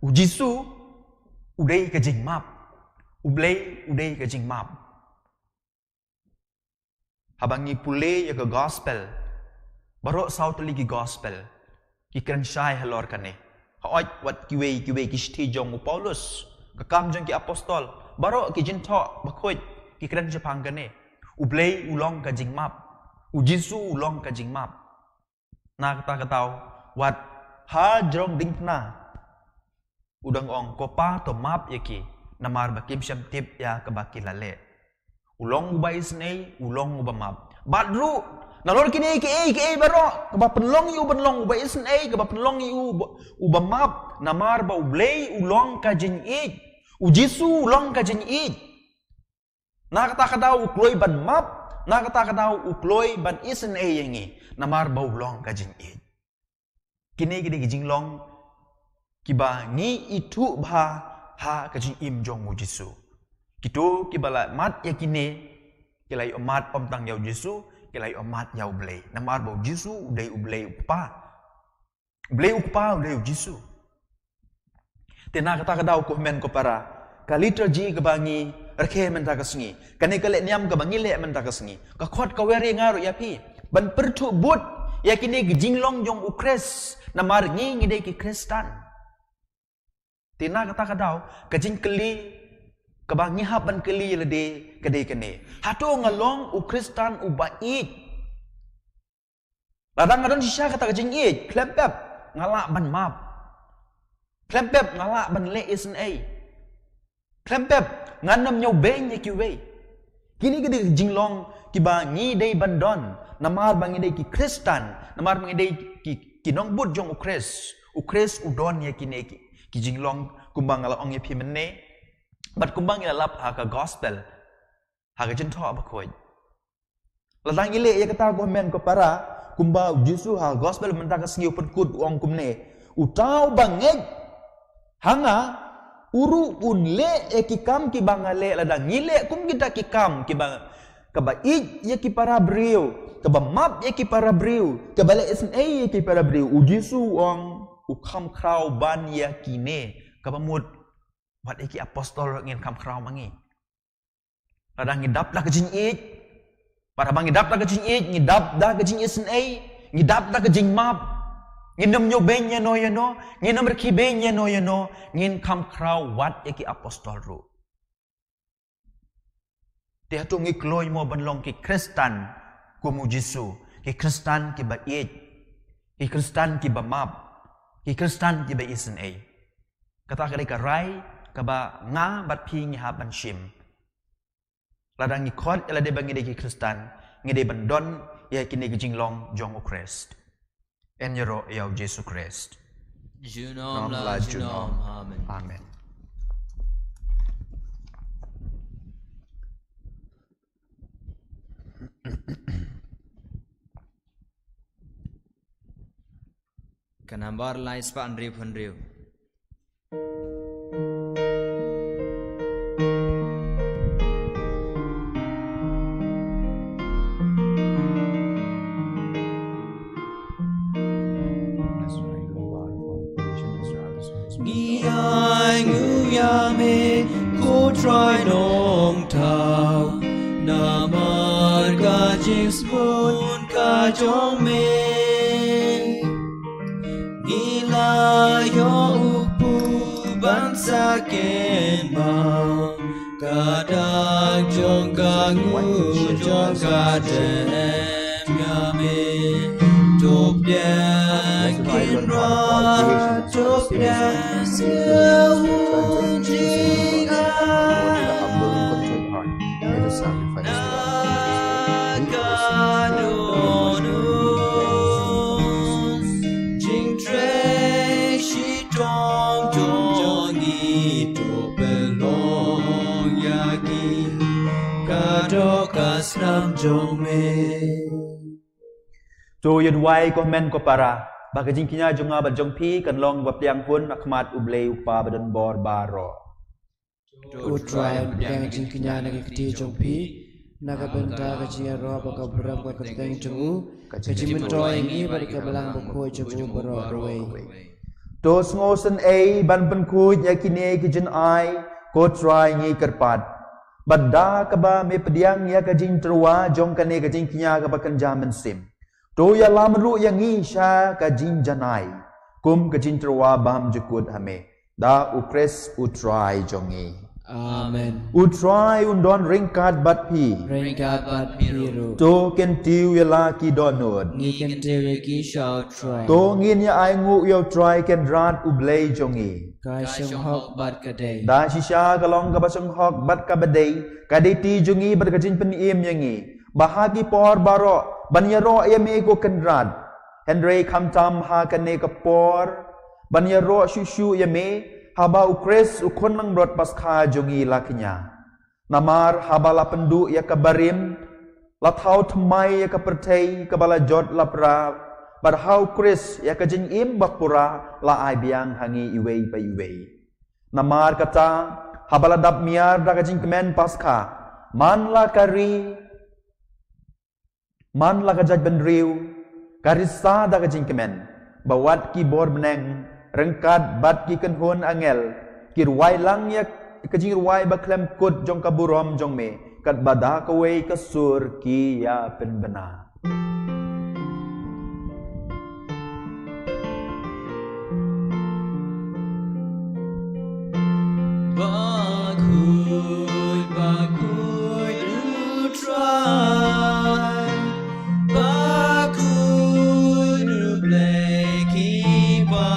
U Jisu u dei ka jingmap. U Blei u dei ka jingmap. Haba ngi pule ïa ka gospel, baroh saw tylli ki gospel ki kren shai halor kane. Hooid, wat kiwei kiwei ki shithi jong u Paulus, ka Kam jong ki Apostol, baroh ki Jingthoh Bakhuid ki kren shaphang kane. U Blei u long ka jingmap. U Jisu u long ka jingmap. Na kata ka daw, wat ha jrong diengphna u dang ong, ko Pa, to map ïa ki, namar ba kim shym tip ïa kaba ki la leh. U long uba isynei, u long uba map. Bad ruh nalor kine kiei kiei baroh, kaba pynlong ïa u ban long uba isynei, kaba pynlong ïa u ba, uba map, namar ba U Blei u long ka jingïeit. U Jisu u long ka jingïeit. Na kata ka daw u kloi ban map, na kata ka daw u kloi ban isynei ïa ngi, namar ba u long ka jingïeit. Kine ki dei ki jinglong kiba ngi ithuh bha ha ka jingim jong u Jisu. Kito kiba la mad ïa kine, ki la ïoh mad ym tang ïa u Jisu, ki la ïoh mad ïa U Blei. Namar ba u Jisu u dei U Blei u Kpa. U Blei u Kpa, u dei u Jisu. Te na kata ka daw ko hynmen ko para, ka liturgy kaba ngi rakhe mynta ka sngi, kane ka lehniam kaba ngi leh mynta ka sngi, ka khot ka wer ïa nga ruh ïa phi ban pyrthuh bud ïa kine ki jinglong jong u Khrist, namar ngi ngi dei ki Khristan. Te na kata ka daw, ka jingkylli kaba ngi hap ban kylli ïa lade ka dei kane: Hato nga long u Khristan uba ïeit? Lada nga don shisha kata ka jingïeit, khlem pep nga lah ban map. Khlem pep nga lah ban leh isynei. Khlem pep ngan ym ñiewbeiñ ïa kiwei. Kine ki dei ki jinglong kiba ngi dei ban don namar ba ngi dei ki Khristan, namar ba ngi dei ki, ki nongbud jong u Khrist. U Khrist u don ïa kine ki, ki jinglong kumba nga la ong ïa phi mynne, bad kumba ngi la lap ha ka gospel, ha ka Jingthoh Bakhuid. Lada ngi leh ïa kata ko hynmen ko para, kumba u Jisu ha gospel mynta ka sngi u pynkut u ong kumne: Uta uba ngeit ha nga, u ruh un leh ïa ki kam kiba nga leh. Lada ngi leh kum kita ki kam kiba, kaba ïeit ïa ki para briew, kaba map ïa ki para briew, kaba leh isynei ïa ki para briew, u Jisu u ong u kham khraw ban ïa kine. Kaba mut wat ïa ki apostol ruh ngin kham khraw ma ngi. Lada ngi dap da ka jingïeit, lada ba ngi dap da ka jingïeit, ngi dap da ka jingisynei, ngi dap da ka jingmap, ngin ym ñiewbeiñ ïano ïano, ngin ym rkhie beiñ ïano ïano, ngin kham khraw wat ïa ki apostol ruh. Te hato ngi kloi mo ban long ki Khristan kum u Jisu, ki Khristan kiba ïeit, ki Khristan kiba map, ki Khristan kiba isynei? Kata ka dei ka rai kaba nga bad phi ngi hap ban shim. Lada ngi khot ïa lade ba ngi dei ki Khristan, ngi dei ban don ïa kine ki jinglong jong u Khrist. Yn ïaroh ïa u Jisu Khrist. Junom la junom. Amen. Amen. Ka nambar lai spah hynriew phew hynriew. Ngi ai nguh ïa me ko Trai Nongthaw, namar ka jingsngew ka jong me. Ngi la ïoh u kpu ban sa kynmaw ka dak jong ka nguh jong ka dem ïa me. To pdiang Kynrad, to pdiang Sngewbha jong ngi. jong me. To ïa duwai ko hynmen ko para, ba ka jingkñia jong nga bad jong phi kan long ba pdiang hun ha khmat U Blei U Kpa badonbor baroh. To U Trai un pdiang jingkñia na ka kti jong phi, na ka bynta ka jingïaroh bad ka burom ka kyrteng jong u, ka jingmyntoi ïa ngi bad ka balang bakhuid jong u baroh kawei. To sngewsynei ban pynkhuid ïa kine ki jingai, ko Trai ngi kyrpad. Bad da kaba me pdiang ïa ka jingtyrwa jong kane ka jingkñia kaba kynja mynsiem, to ïalam ruh ïa ngi sha ka jingjanai, kum ka jingtyrwa bymjukut ha me, da U Khrist U Trai jong ngi. Amen. U Trai un don ryngkat bad phi. Ryngkat bad phi ruh. To kyntiew ïa la ki dohnud. Ngi kyntiew ïa ki sha U Trai. To ngin ïa ainguh ïa U Trai Kynrad U Blei jong ngi. Ka shynghok bad ka dei. Da shisha ka long kaba shynghok bad kaba dei, ka dei ti jong ngi bad ka jingpynim ïa ngi, ba ha ki por baroh ban ïaroh ïa me ko Kynrad. Hynrei khamtam ha kane ka por ban ïaroh shuh shuh ïa me, haba U Khrist U Khun Langbrot Paskha jong ngi la kñia. Namar haba la pynduh ïa ka barim, la thaw thymmai ïa ka pyrthei kaba la jot la pra, bad ha U Khrist ïa ka jingim bapura la ai biang ha ngi iwei pa iwei. Namar kata, haba la dap miar da ka jingkmen Paskha, man la ka ri, man la ka jaitbynriew, ka risa da ka jingkmen, ba wat ki bor bneng, ryngkat bad ki kynhun angel, ki rwai lang ïa ka jingrwai ba khlem kut jong ka burom jong me, katba da kawei ka sur ki ïa pynbna. Bakhuid, bakhuid U Trai, bakhuid U Blei ki ba,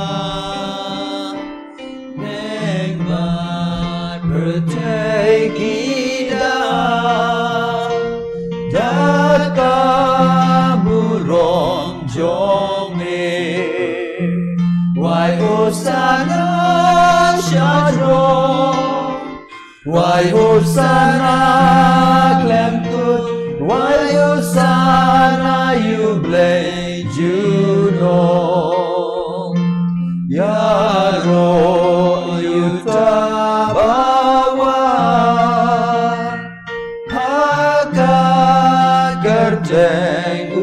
bneng bad pyrthei ki da, da ka burom jong me. Wai Hosanna sha jrong. Wai Hosanna khlem kut, wai Hosanna ïa U Blei junom. Ïaroh ïa uta ba wan ha ka kyrteng U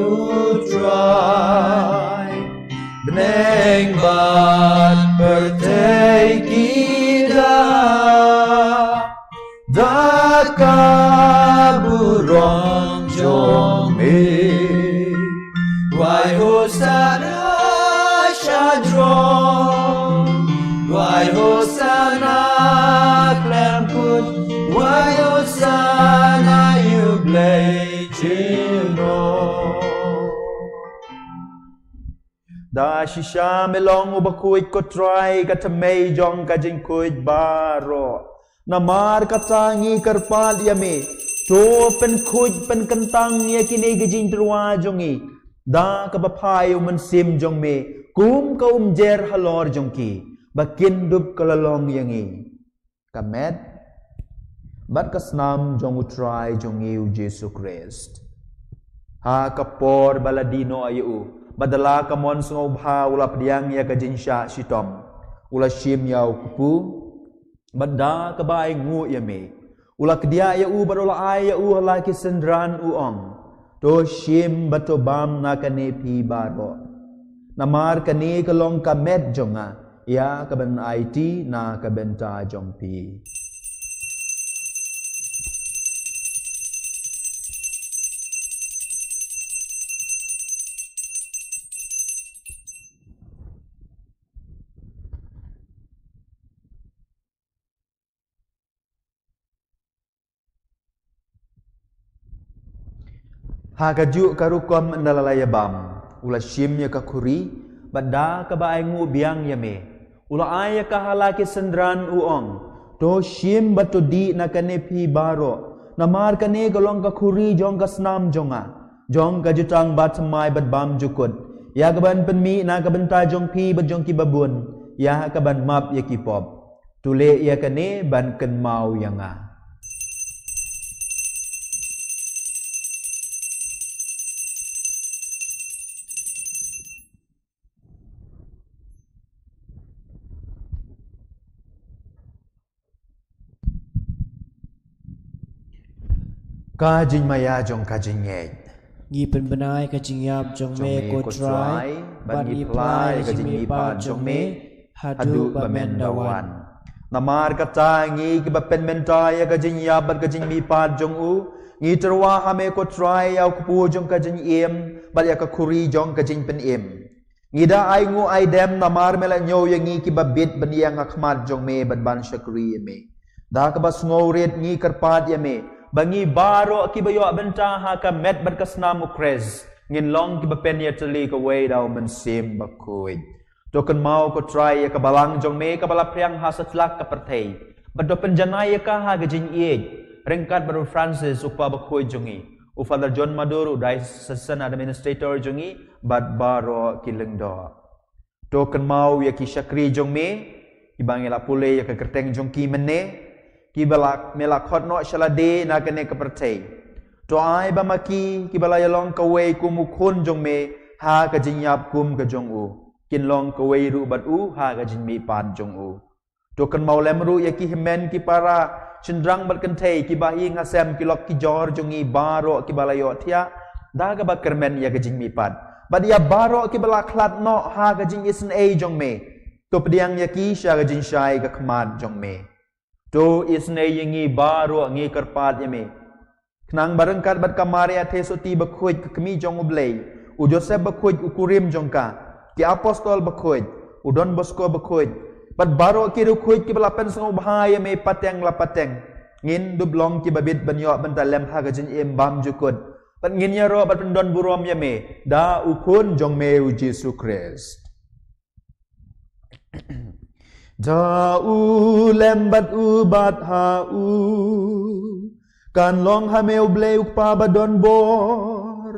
Trai. Bneng bad pyrthei ki da, da ka burom jong me. Wai Hosanna sha jrong, wai Hosanna khlem kut, wai Hosanna ïa U Blei junom. Da shisha me long uba khuid ko Trai, ka thymmei jong ka jingkhuid baroh. Namar kata ngi kyrpad ïa me, to pynkhuid pynkyntang ïa kine ki jingtyrwa jong ngi, da kaba phai U Mynsiem jong me kum ka umjer halor jong ki, ba kin dup ka la long ïa ngi ka met bad ka snam jong U Trai jong ngi U Jisu Khrist. Ha ka por ba la dih noh ïa u, bad da la ka mon sngewbha u la pdiang ïa ka jingshah shitom, u la shim ïa u kpu, bad da kaba ainguh ïa me, u la kdiah ïa u bad u la ai ïa u ha la ki synran, u ong, to shim bad to bam na kane phi baroh. Namar kane ka long ka met jong nga, ïa kaban aiti na ka bynta jong phi. Ha kajuh ka rukom ynda la ïa bam, u la shim ïa ka khuri, bad da kaba ainguh biang ïa me, u la ai ïa ka ha la ki synran, u ong, to shim bad to dih na kane phi baroh, namar kane ka long ka khuri jong ka snam jong nga, jong ka jutang bathymmai bad bymjukut, ïa kaban pynmih na ka bynta jong phi bad jong kiba bun, ïa kaban map ïa ki pop. To leh ïa kane ban kynmaw ïa nga. Ka jingmaïa jong ka jingngeit. Ngi pynbna ïa ka jingïap jong me, ko Trai, bad ngi plie ïa ka jingmihpat jong me haduh ba men da wan. Namar kata ngi kiba pynmynta ïa ka jingïap bad ka jingmihpat jong u, ngi tyrwa ha me, ko Trai, ïa u kpu jong ka jingim bad ïa ka khuri jong ka jingpynim. Ngi da ai nguh ai dem namar me la ñiew ïa ngi kiba bit ban ïeng ha khmat jong me bad ban shakri ïa me. Da kaba sngewrit ngi kyrpad ïa me ba ngi baroh kiba ïoh bynta ha ka met bad ka snam u Khrist ngin long kiba pynïatylli kawei da u Mynsiem Bakhuid. To kynmaw, ko Trai, ïa ka balang jong me kaba la phriang ha satlak ka pyrthei, bad to pynjanai ïa ka ha ka jingïeit ryngkat bad u Francis, u Kpa Bakhuid jong ngi, u Father John Madur, u Diocesan Administrator jong ngi, bad baroh ki lyngdoh. To kynmaw ïa ki shakri jong me kiba ngi la pule ïa ka kyrteng jong ki mynne, kiba la, me la khot noh sha lade na kane ka pyrthei. To ai ba ma ki kiba la ïalong kawei kum u Khun jong me ha ka jingïap kum ka jong u, kin long kawei ruh bad u ha ka jingmihpat jong u. To kynmaw lem ruh ïa ki hynmen ki para, shynrang bad kynthei kiba hi ha sem, ki lok ki jor jong ngi baroh kiba la ïohthiah da kaba kyrmen ïa ka jingmihpat, bad ïa baroh kiba la khlad noh ha ka jingisynei jong me. To pdiang ïa ki sha ka jingshai ka khmat jong me. To isynei ïa ngi baroh, ngi kyrpad ïa me. Khnang ba ryngkat bad ka Maria Theisotti Bakhuid, ka Kmie jong U Blei, u Joseph Bakhuid, u kurim jong ka, ki Apostol Bakhuid, u Don Bosco Bakhuid, bad baroh ki riewkhuid kiba la pynsngewbha ïa me pateng la pateng, ngin dup long kiba bit ban ïoh bynta lem ha ka jingim bymjukut, bad ngin ïaroh bad pyndon burom ïa me da u Khun jong me, u Jisu Khrist. Da u lem bad u bad ha u, kan long ha me, U Blei U Kpa badonbor,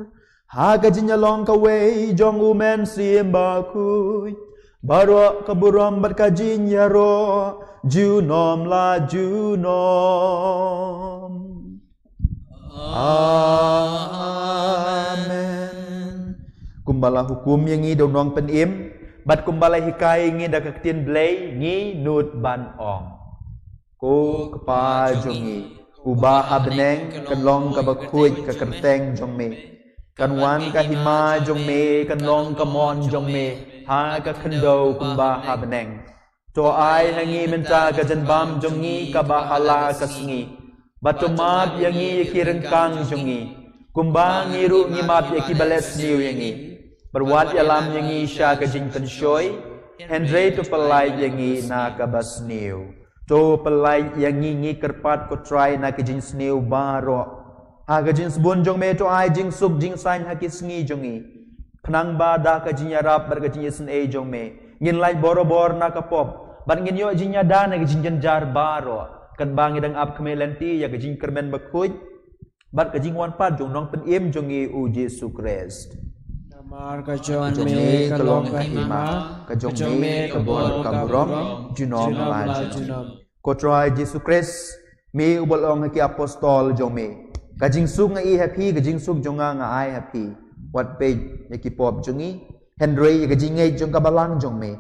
ha ka jingïalong kawei jong U Mynsiem Bakhuid, baroh ka burom bad ka jingïaroh junom la junom. Amen. Kumba la hukum ïa ngi da u Nongpynim, bad kumba la hikai ïa ngi da ka ktien Blei, ngi nud ban ong: Ko Kpa jong ngi, uba ha bneng, kan long kaba khuid ka kyrteng jong me. Kan wan ka hima jong me, kan long ka mon jong me ha ka khyndew kumba ha bneng. To ai ha ngi mynta ka jingbam jong ngi kaba ha la ka sngi. Bad to map ïa ngi ïa ki ryngkang jong ngi, kumba ngi ruh ngi map ïa kiba leh sniew ïa ngi. Bad wat ïalam ïa ngi sha ka jingpynshoi, hynrei to pyllait ïa ngi na kaba sniew. To pyllait ïa ngi, ngi kyrpad, ko Trai, na ki jingsniew baroh, ha ka jingsbun jong me. To ai jingsuk jingsaiñ ha ki sngi jong ngi, khnang ba da ka jingïarap bad ka jingisynei jong me, ngin lait borabor na ka pop, bad ngin ïoh jingïada na ki jingjynjar baroh, katba ngi dang ap khmih lynti ïa ka jingkyrmen bakhuid bad ka jingwan pat jong u Nongpynim jong ngi, u Jisu Khrist. Namar ka jong me ka long ka hima, ka jong me ka bor ka burom, junom la junom. Ko Trai Jisu Khrist, me uba la ong ha ki apostol jong me: Ka jingsuk nga ai ha phi, ka jingsuk jong nga nga ai ha phi. Wat peit ïa ki pop jong ngi, hynrei ïa ka jingngeit jong ka balang jong me.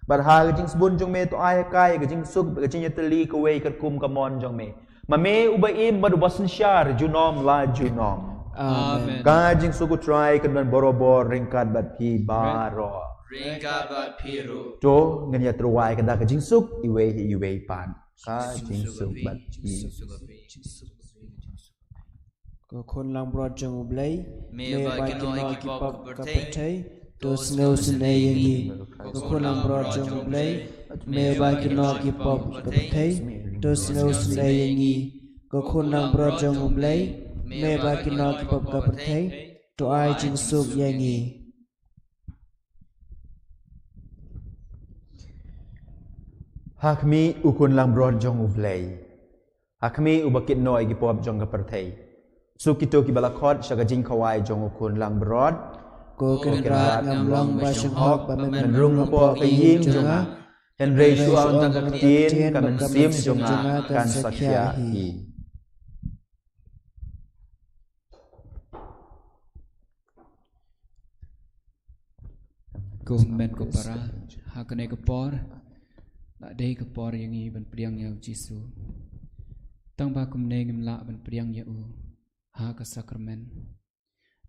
Bad ha ka jingsbun jong me to ai ha ka ïa ka jingsuk, ka jingïatylli kawei katkum ka mon jong me, ma me uba im bad uba synshar junom la junom. Amen. Ka jingsuk, ko Trai, kan don borabor ryngkat bad phi baroh. Ryngkat bad phi ruh. To ngin ïatyrwa ïa ka da ka jingsuk iwei iwei pat. Ka jingsuk bad phi. Ko Khun langbrot jong U Blei, me ba kynnoh ïa ki pop ka pyrthei, to sngewsynei ïa ngi. Ko Khun langbrot jong U Blei, me ba kynnoh ïa ki pop ka pyrthei, to sngewsynei ïa ngi. Ko Khun langbrot jong U Blei, me ba kynnoh ïa ki pop ka pyrthei, to ai jingsuk ïa ngi. Ha khmih, U Khun langbrot jong U Blei. Ha khmih, uba kynnoh ïa ki pop jong ka pyrthei. Suk kito kiba la khot sha ka jingkhawai jong U Khun langbrot. Ko Kynrad, ngam long ba shynghok ba men rung hapoh ka ïing jong nga, hynrei shu ong tang ka ktien, ka mynsiem jong nga kan sakhia hi. Ko hynmen ko para, ha kane ka por la dei ka por ïa ngi ban pdiang ïa U Jisu. Tang ba kumne ngim lah ban pdiang ïa u, ha ka sakramen.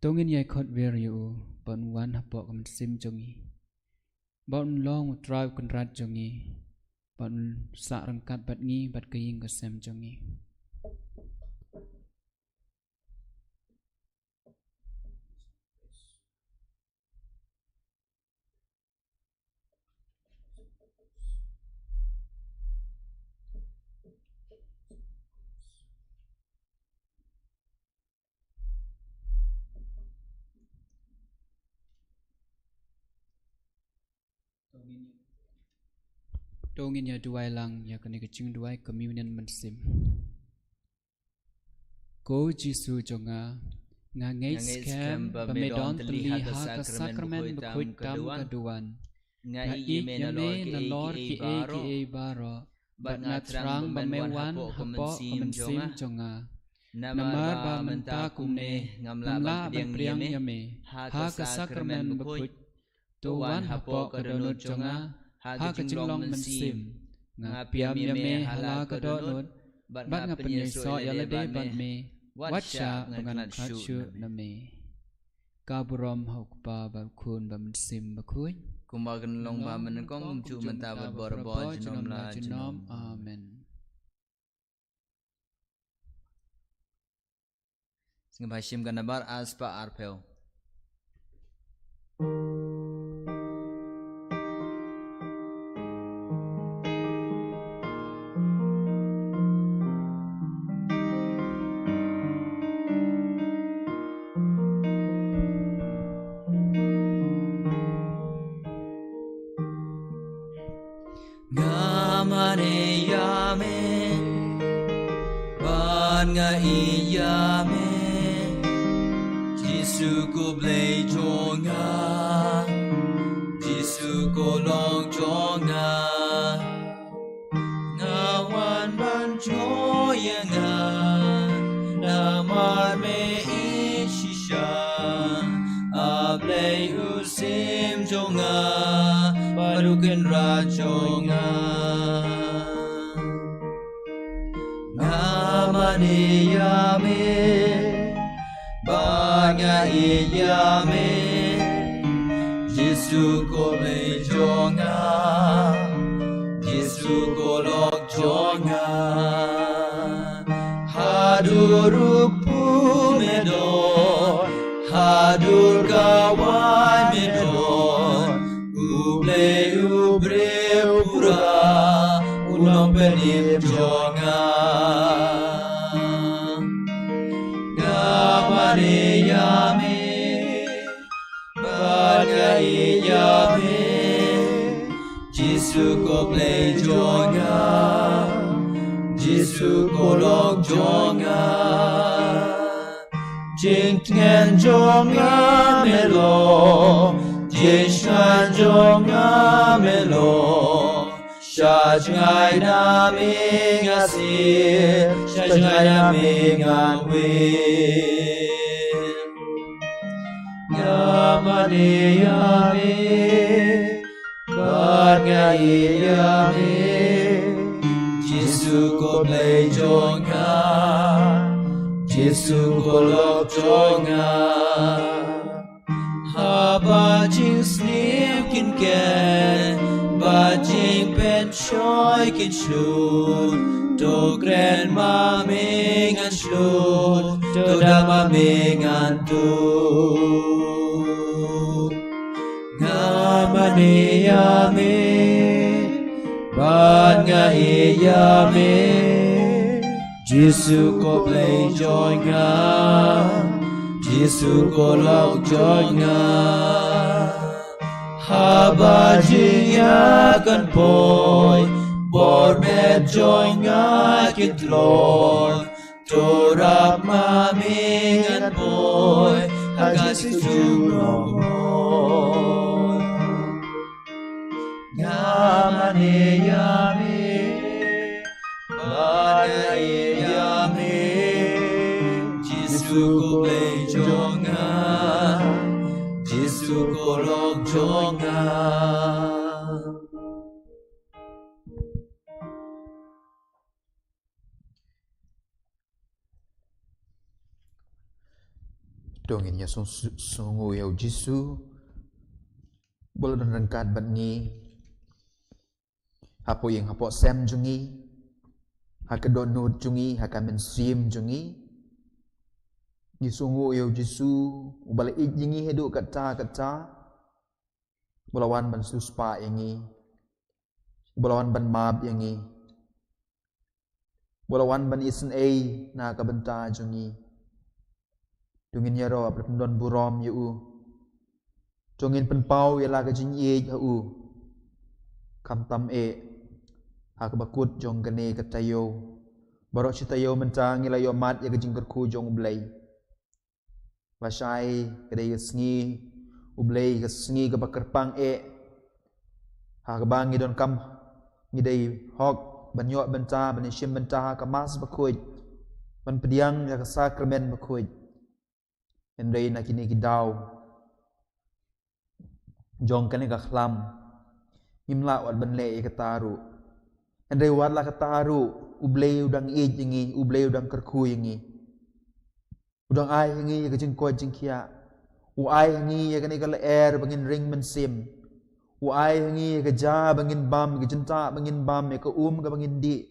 To ngin ïai khot wer ïa u, ba un wan hapoh ka mynsiem jong ngi, ba un long u Trai u Kynrad jong ngi, ba un sah ryngkat bad ngi bad ka ïing ka sem jong ngi. To ngin ïa duwai lang ïa kane ka jingduwai communion mynsiem. Ko Jisu jong nga, nga ngeit skhem ba me don tylli ha ka sakramen bakhuid tam ka duwan. Nga ïeit ïa me nalor kiei kiei baroh, bad nga thrang ba me wan hapoh ka mynsiem jong nga. Namar ba mynta kumne ngam lah ban pdiang ïa me ha ka sakramen bakhuid. To wan hapoh ka dohnud jong nga ha ka jinglong mynsiem. Nga pdiang ïa me ha la ka dohnud, bad nga pynïasoh ïa lade bad me, wat shah ba ngan khlad shuh na me. Ka burom ha u Kpa bad u Khun bad u Mynsiem Bakhuid. Kumba ka la long ba mynnyngkong, kumjuh mynta bad baroh, junom la junom. Amen. Sngewbha shim ka nambar ar spah arphew. Nga mane ïa me, bad nga ïeit ïa me. Jisu ko Blei jong nga, Jisu ko Lok jong nga. Nga wan ban jngoh ïa nga, namar me ïeit shisha. A Blei u Syiem jong nga, bad u Kynrad jong nga. Nga mane ïa me, bad nga ïeit ïa me. Jisu ko Blei jong nga, Jisu ko Lok jong nga. Haduh ruh pur me don, haduh kawei me don, U Blei u briew pura, u Nongpynim jong nga. Nga mane ïa me, bad nga ïeit ïa me. Jisu ko Blei jong nga, Jisu ko Lok jong nga. Jingtngen jong nga me long, jingshngaiñ jong nga me long. Sha jngai na me nga sir, sha jngai na me ngan wir. Nga mane ïa me, bad nga ïeit ïa me. Jisu ko Blei jong nga, Jisu ko Lok jong nga. Haba jingsniew kin ker, ba jingpynshoi kin shlur, to kren ma me ngan shlur, to da ma me ngan tur. Nga mane ïa me, bad nga ïeit ïa me. Jisu ko Blei jong nga, Jisu ko Lok jong nga. Haba jingïaid kan poi, bor met jong nga ki tlot. To rap ma me ngan poi, ha ka jingsuk jong u Blei. Nga mane ïa me, bad nga ïeit ïa me. Jisu ko Blei jong nga, Jisu ko Lok jong nga. To ngin ïa song, song u ïa u Jisu. Bol don ryngkat bad ngi. Hapoh ïing hapoh sem jong ngi. Ha ka dohnud jong ngi, ha ka mynsiem jong ngi. Ngi song u ïa u Jisu, uba la ïeit ïa ngi haduh katta katta. Uba la wan ban siewspah ïa ngi. Uba la wan ban map ïa ngi. Uba la wan ban isynei na ka bynta jong ngi. To ngin ïaroh ban pyndon burom ïa u. To ngin pynpaw ïa la ka jingïeit ha u. Khamtam eh ha kaba kut jong kane ka taïew. Baroh shi taïew mynta ngi la ïohmad ïa ka jingkyrkhu jong U Blei. Lashai ka dei ka sngi U Blei, ka sngi kaba kyrpang eh. Ha kaba ngi donkam, ngi dei hok ban ïoh bynta, ban ïashim bynta ha ka Mass bakhuid, ban pdiang ïa ka Sakramen bakhuid. Hynrei na kine ki daw jong kane ka khlam, ngim lah wat ban leh ïa kata ruh. Hynrei wat la kata ruh, U Blei u dang ïeit ïa ngi, U Blei u dang kyrkhu ïa ngi. U dang ai ha ngi ïa ka jingkoit jingkhiah. U ai ha ngi ïa kane ka lyer ba ngin ring mynsiem. U ai ha ngi ïa ka ja ba ngin bam, ïa ka jyntah ba ngin bam, ïa ka um kaba ngin dih.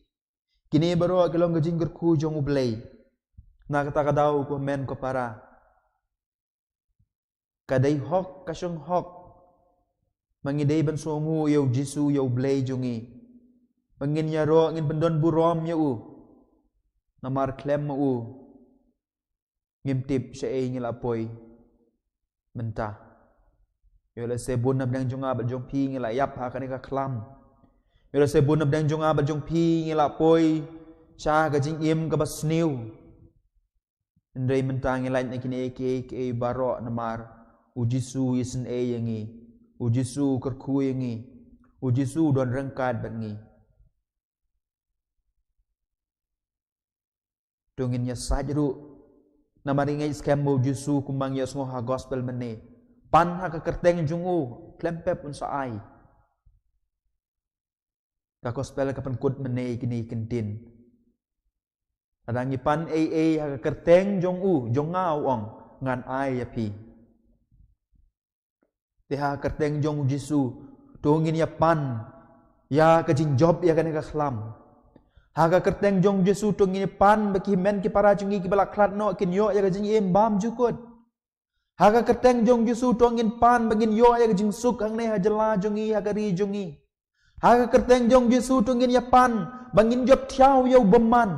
Kine baroh ki long ka jingkyrkhu jong U Blei. Na kata ka daw, ko hynmen ko para, ka dei hok, ka shong hok, ma ngi dei ban sngew ïa u Jisu, ïa U Blei jong ngi, ba ngin ïaroh, ngin pyndon burom ïa u. Namar khlem ma u, ngim tip shaei ngi la poi mynta. Ïoh lehse bun na pdeng jong nga bad jong phi ngi la ïap ha kane ka khlam. Ïoh lehse bun na pdeng jong nga bad jong phi ngi la poi sha ka jingim kaba sniew. Hynrei mynta ngi lait na kine kiei kiei baroh namar u Jisu u isynei ïa ngi. U Jisu u kyrkhu ïa ngi. U Jisu u don ryngkat bad ngi. To ngin ïasaid ruh. Namar ngi ngeit skhem ba u Jisu kumba ngi ïohsngew ha gospel mynne, pan ha ka kyrteng jong u khlem pep un sa ai. Ka gospel ka pynkut mynne kine ki ktien. Lada ngi pan ei ei ha ka kyrteng jong u, jong nga, u ong, ngan ai ïa phi. Te ha ka kyrteng jong u Jisu to ngin ïa pan ïa ka jingjop ïa kane ka khlam. Ha ka kyrteng jong u Jisu to ngin ïa pan ba ki hynmen ki para jong ngi kiba la khlad noh kin ïoh ïa ka jingim bymjukut. Ha ka kyrteng jong u Jisu to ngin pan ba ngin ïoh ïa ka jingsuk hangne ha jylla jong ngi, ha ka ri jong ngi. Ha ka kyrteng jong u Jisu to ngin ïa pan ba ngin jop thiaw ïa u bymman.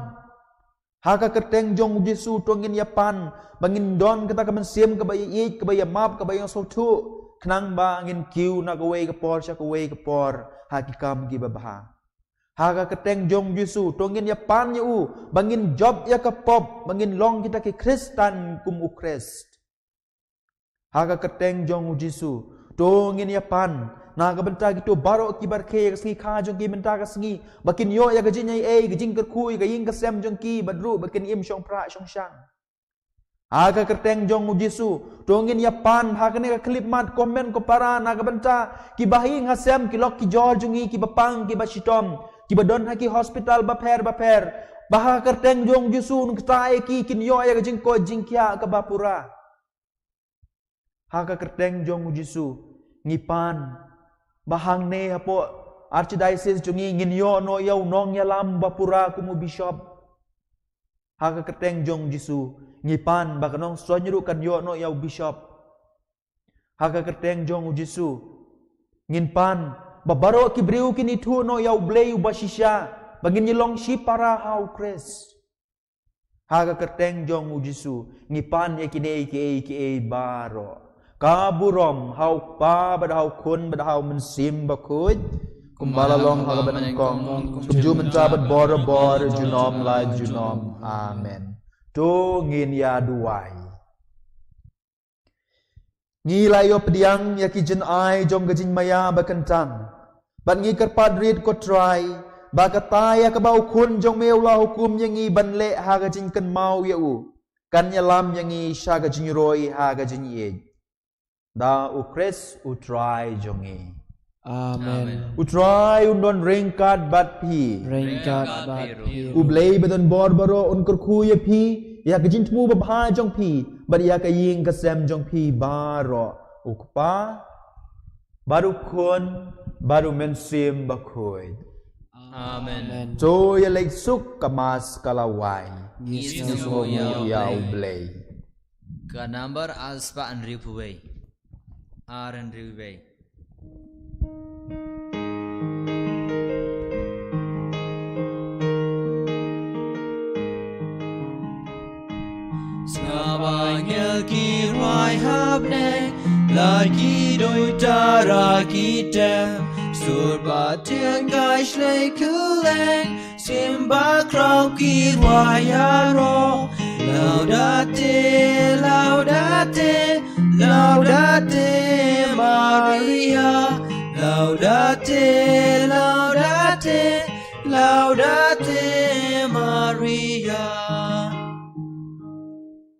Ha ka kyrteng jong u Jisu to ngin ïa pan ba ngin don kata ka mynsiem kaba ïeit, kaba ïa map, kaba ïa sngewthuh, khnang ba ngin kiew na kawei ka por sha kawei ka por ha ki kam kiba bha. Ha ka kyrteng jong u Jisu to ngin ïa pan ïa u ba ngin jop ïa ka pop, ba ngin long kita ki Khristan kum u Khrist. Ha ka kyrteng jong u Jisu to ngin ïa pan na ka bynta kito baroh kiba rkhie ïa ka sngi kha jong ki mynta ka sngi, ba kin ïoh ïa ka jingaiei, ka jingkyrkhu ïa ka ïing ka sem jong ki, bad ruh ba kin im shongphrah shongshang. Ha ka kyrteng jong u Jisu to ngin ïa pan ha kane ka khyllipmat, ko hynmen ko para, na ka bynta kiba ha ïing ha sem, ki lok ki jor jong ngi, kiba pang kiba shitom, kiba don ha ki hospital bapher bapher, ba ha ka kyrteng jong u Jisu un kta ïa ki, kin ïoh ïa ka jingkoit jingkhiah kaba pura. Ha ka kyrteng jong u Jisu ngi pan ba hangne hapoh Archdiocese jong ngi ngin ïoh noh ïa u nongïalam ba pura kum u Bishop. Ha ka kyrteng jong u Jisu ngi pan ba ka nongsoiñ ruh kan ïoh noh ïa u Bishop. Ha ka kyrteng jong u Jisu ngin pan ba baroh ki briew kin ithuh noh ïa u Blei uba shisha, ba ngin ïa long shipara ha u Khrist. Ha ka kyrteng jong u Jisu ngi pan ïa kine kiei kiei baroh. Ka burom ha u Kpa bad ha u Khun bad ha u Mynsiem Bakhuid, kumba la long ha kaba nyngkong, kumjuh mynta bad barabor, junom la junom. Amen. To ngin ïa duwai. Ngi la ïoh pdiang ïa ki jingai jong ka jingmaïa ba kyntang, bad ngi kyrpad rit, ko Trai, ba kata ïa kaba u Khun jong me u la hukum ïa ngi ban leh ha ka jingkynmaw ïa u, kan ïalam ïa ngi sha ka jingroi ha ka jingïeit. Da u Khrist u Trai jong ngi. Amen. U Trai un don ryngkat bad phi. Ryngkat bad phi. U Blei badonbor baroh un kyrkhu ïa phi. ïa ka jingthmu babha jong phi bad ïa ka ïing ka sem jong phi baroh, u Kpa bad u Khun bad u Mynsiem Bakhuid. Amen. To ïa leit suk, ka Mass ka la wai. Ngi sngewnguh ïa U Blei. Ka number ar spah hynriewphew wei. Ar hynriew wei. Sngap angel ki rwai ha bneng, lait ki duitara ki tem, sur bad tiang kai shlei kylleng, shim bakhraw ki rwai ïaroh. Laudate, laudate, laudate Maria. Laudate, laudate, laudate Maria.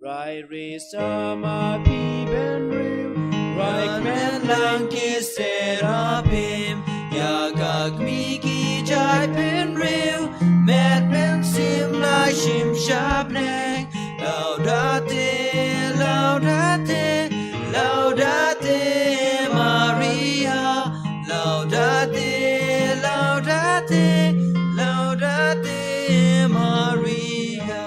Rai ri sama pi ben riu, rai men lang ki serapim, ïa ka kmie ki jai ben riu, met ben sim la shim sha bneng. Laudate, laudate, laudate Maria. Laudate, laudate, laudate Maria.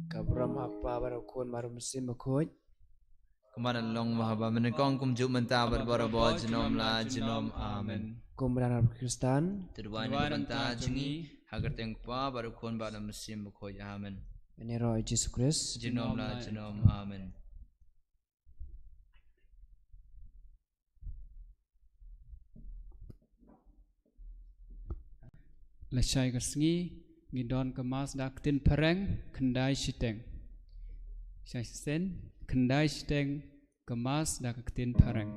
Ka burom ha u Kpa bad u Khun bad u Mynsiem Bakhuid. Kumba la long ha kaba nyngkong, kumjuh mynta bad barabor, junom la junom. Amen. Kumba la u Khristan. Te duwai na ka bynta jong ngi. Ha ka kyrteng u Kpa bad u Khun bad u Mynsiem Bakhuid. Amen. Ïaroh ïa u Jisu Khrist. Junom la junom. Amen. Lashai ka sngi ngi don ka Mass da ka ktien phareng khyndai shiteng. Shai shisien khyndai shiteng ka Mass da ka ktien phareng.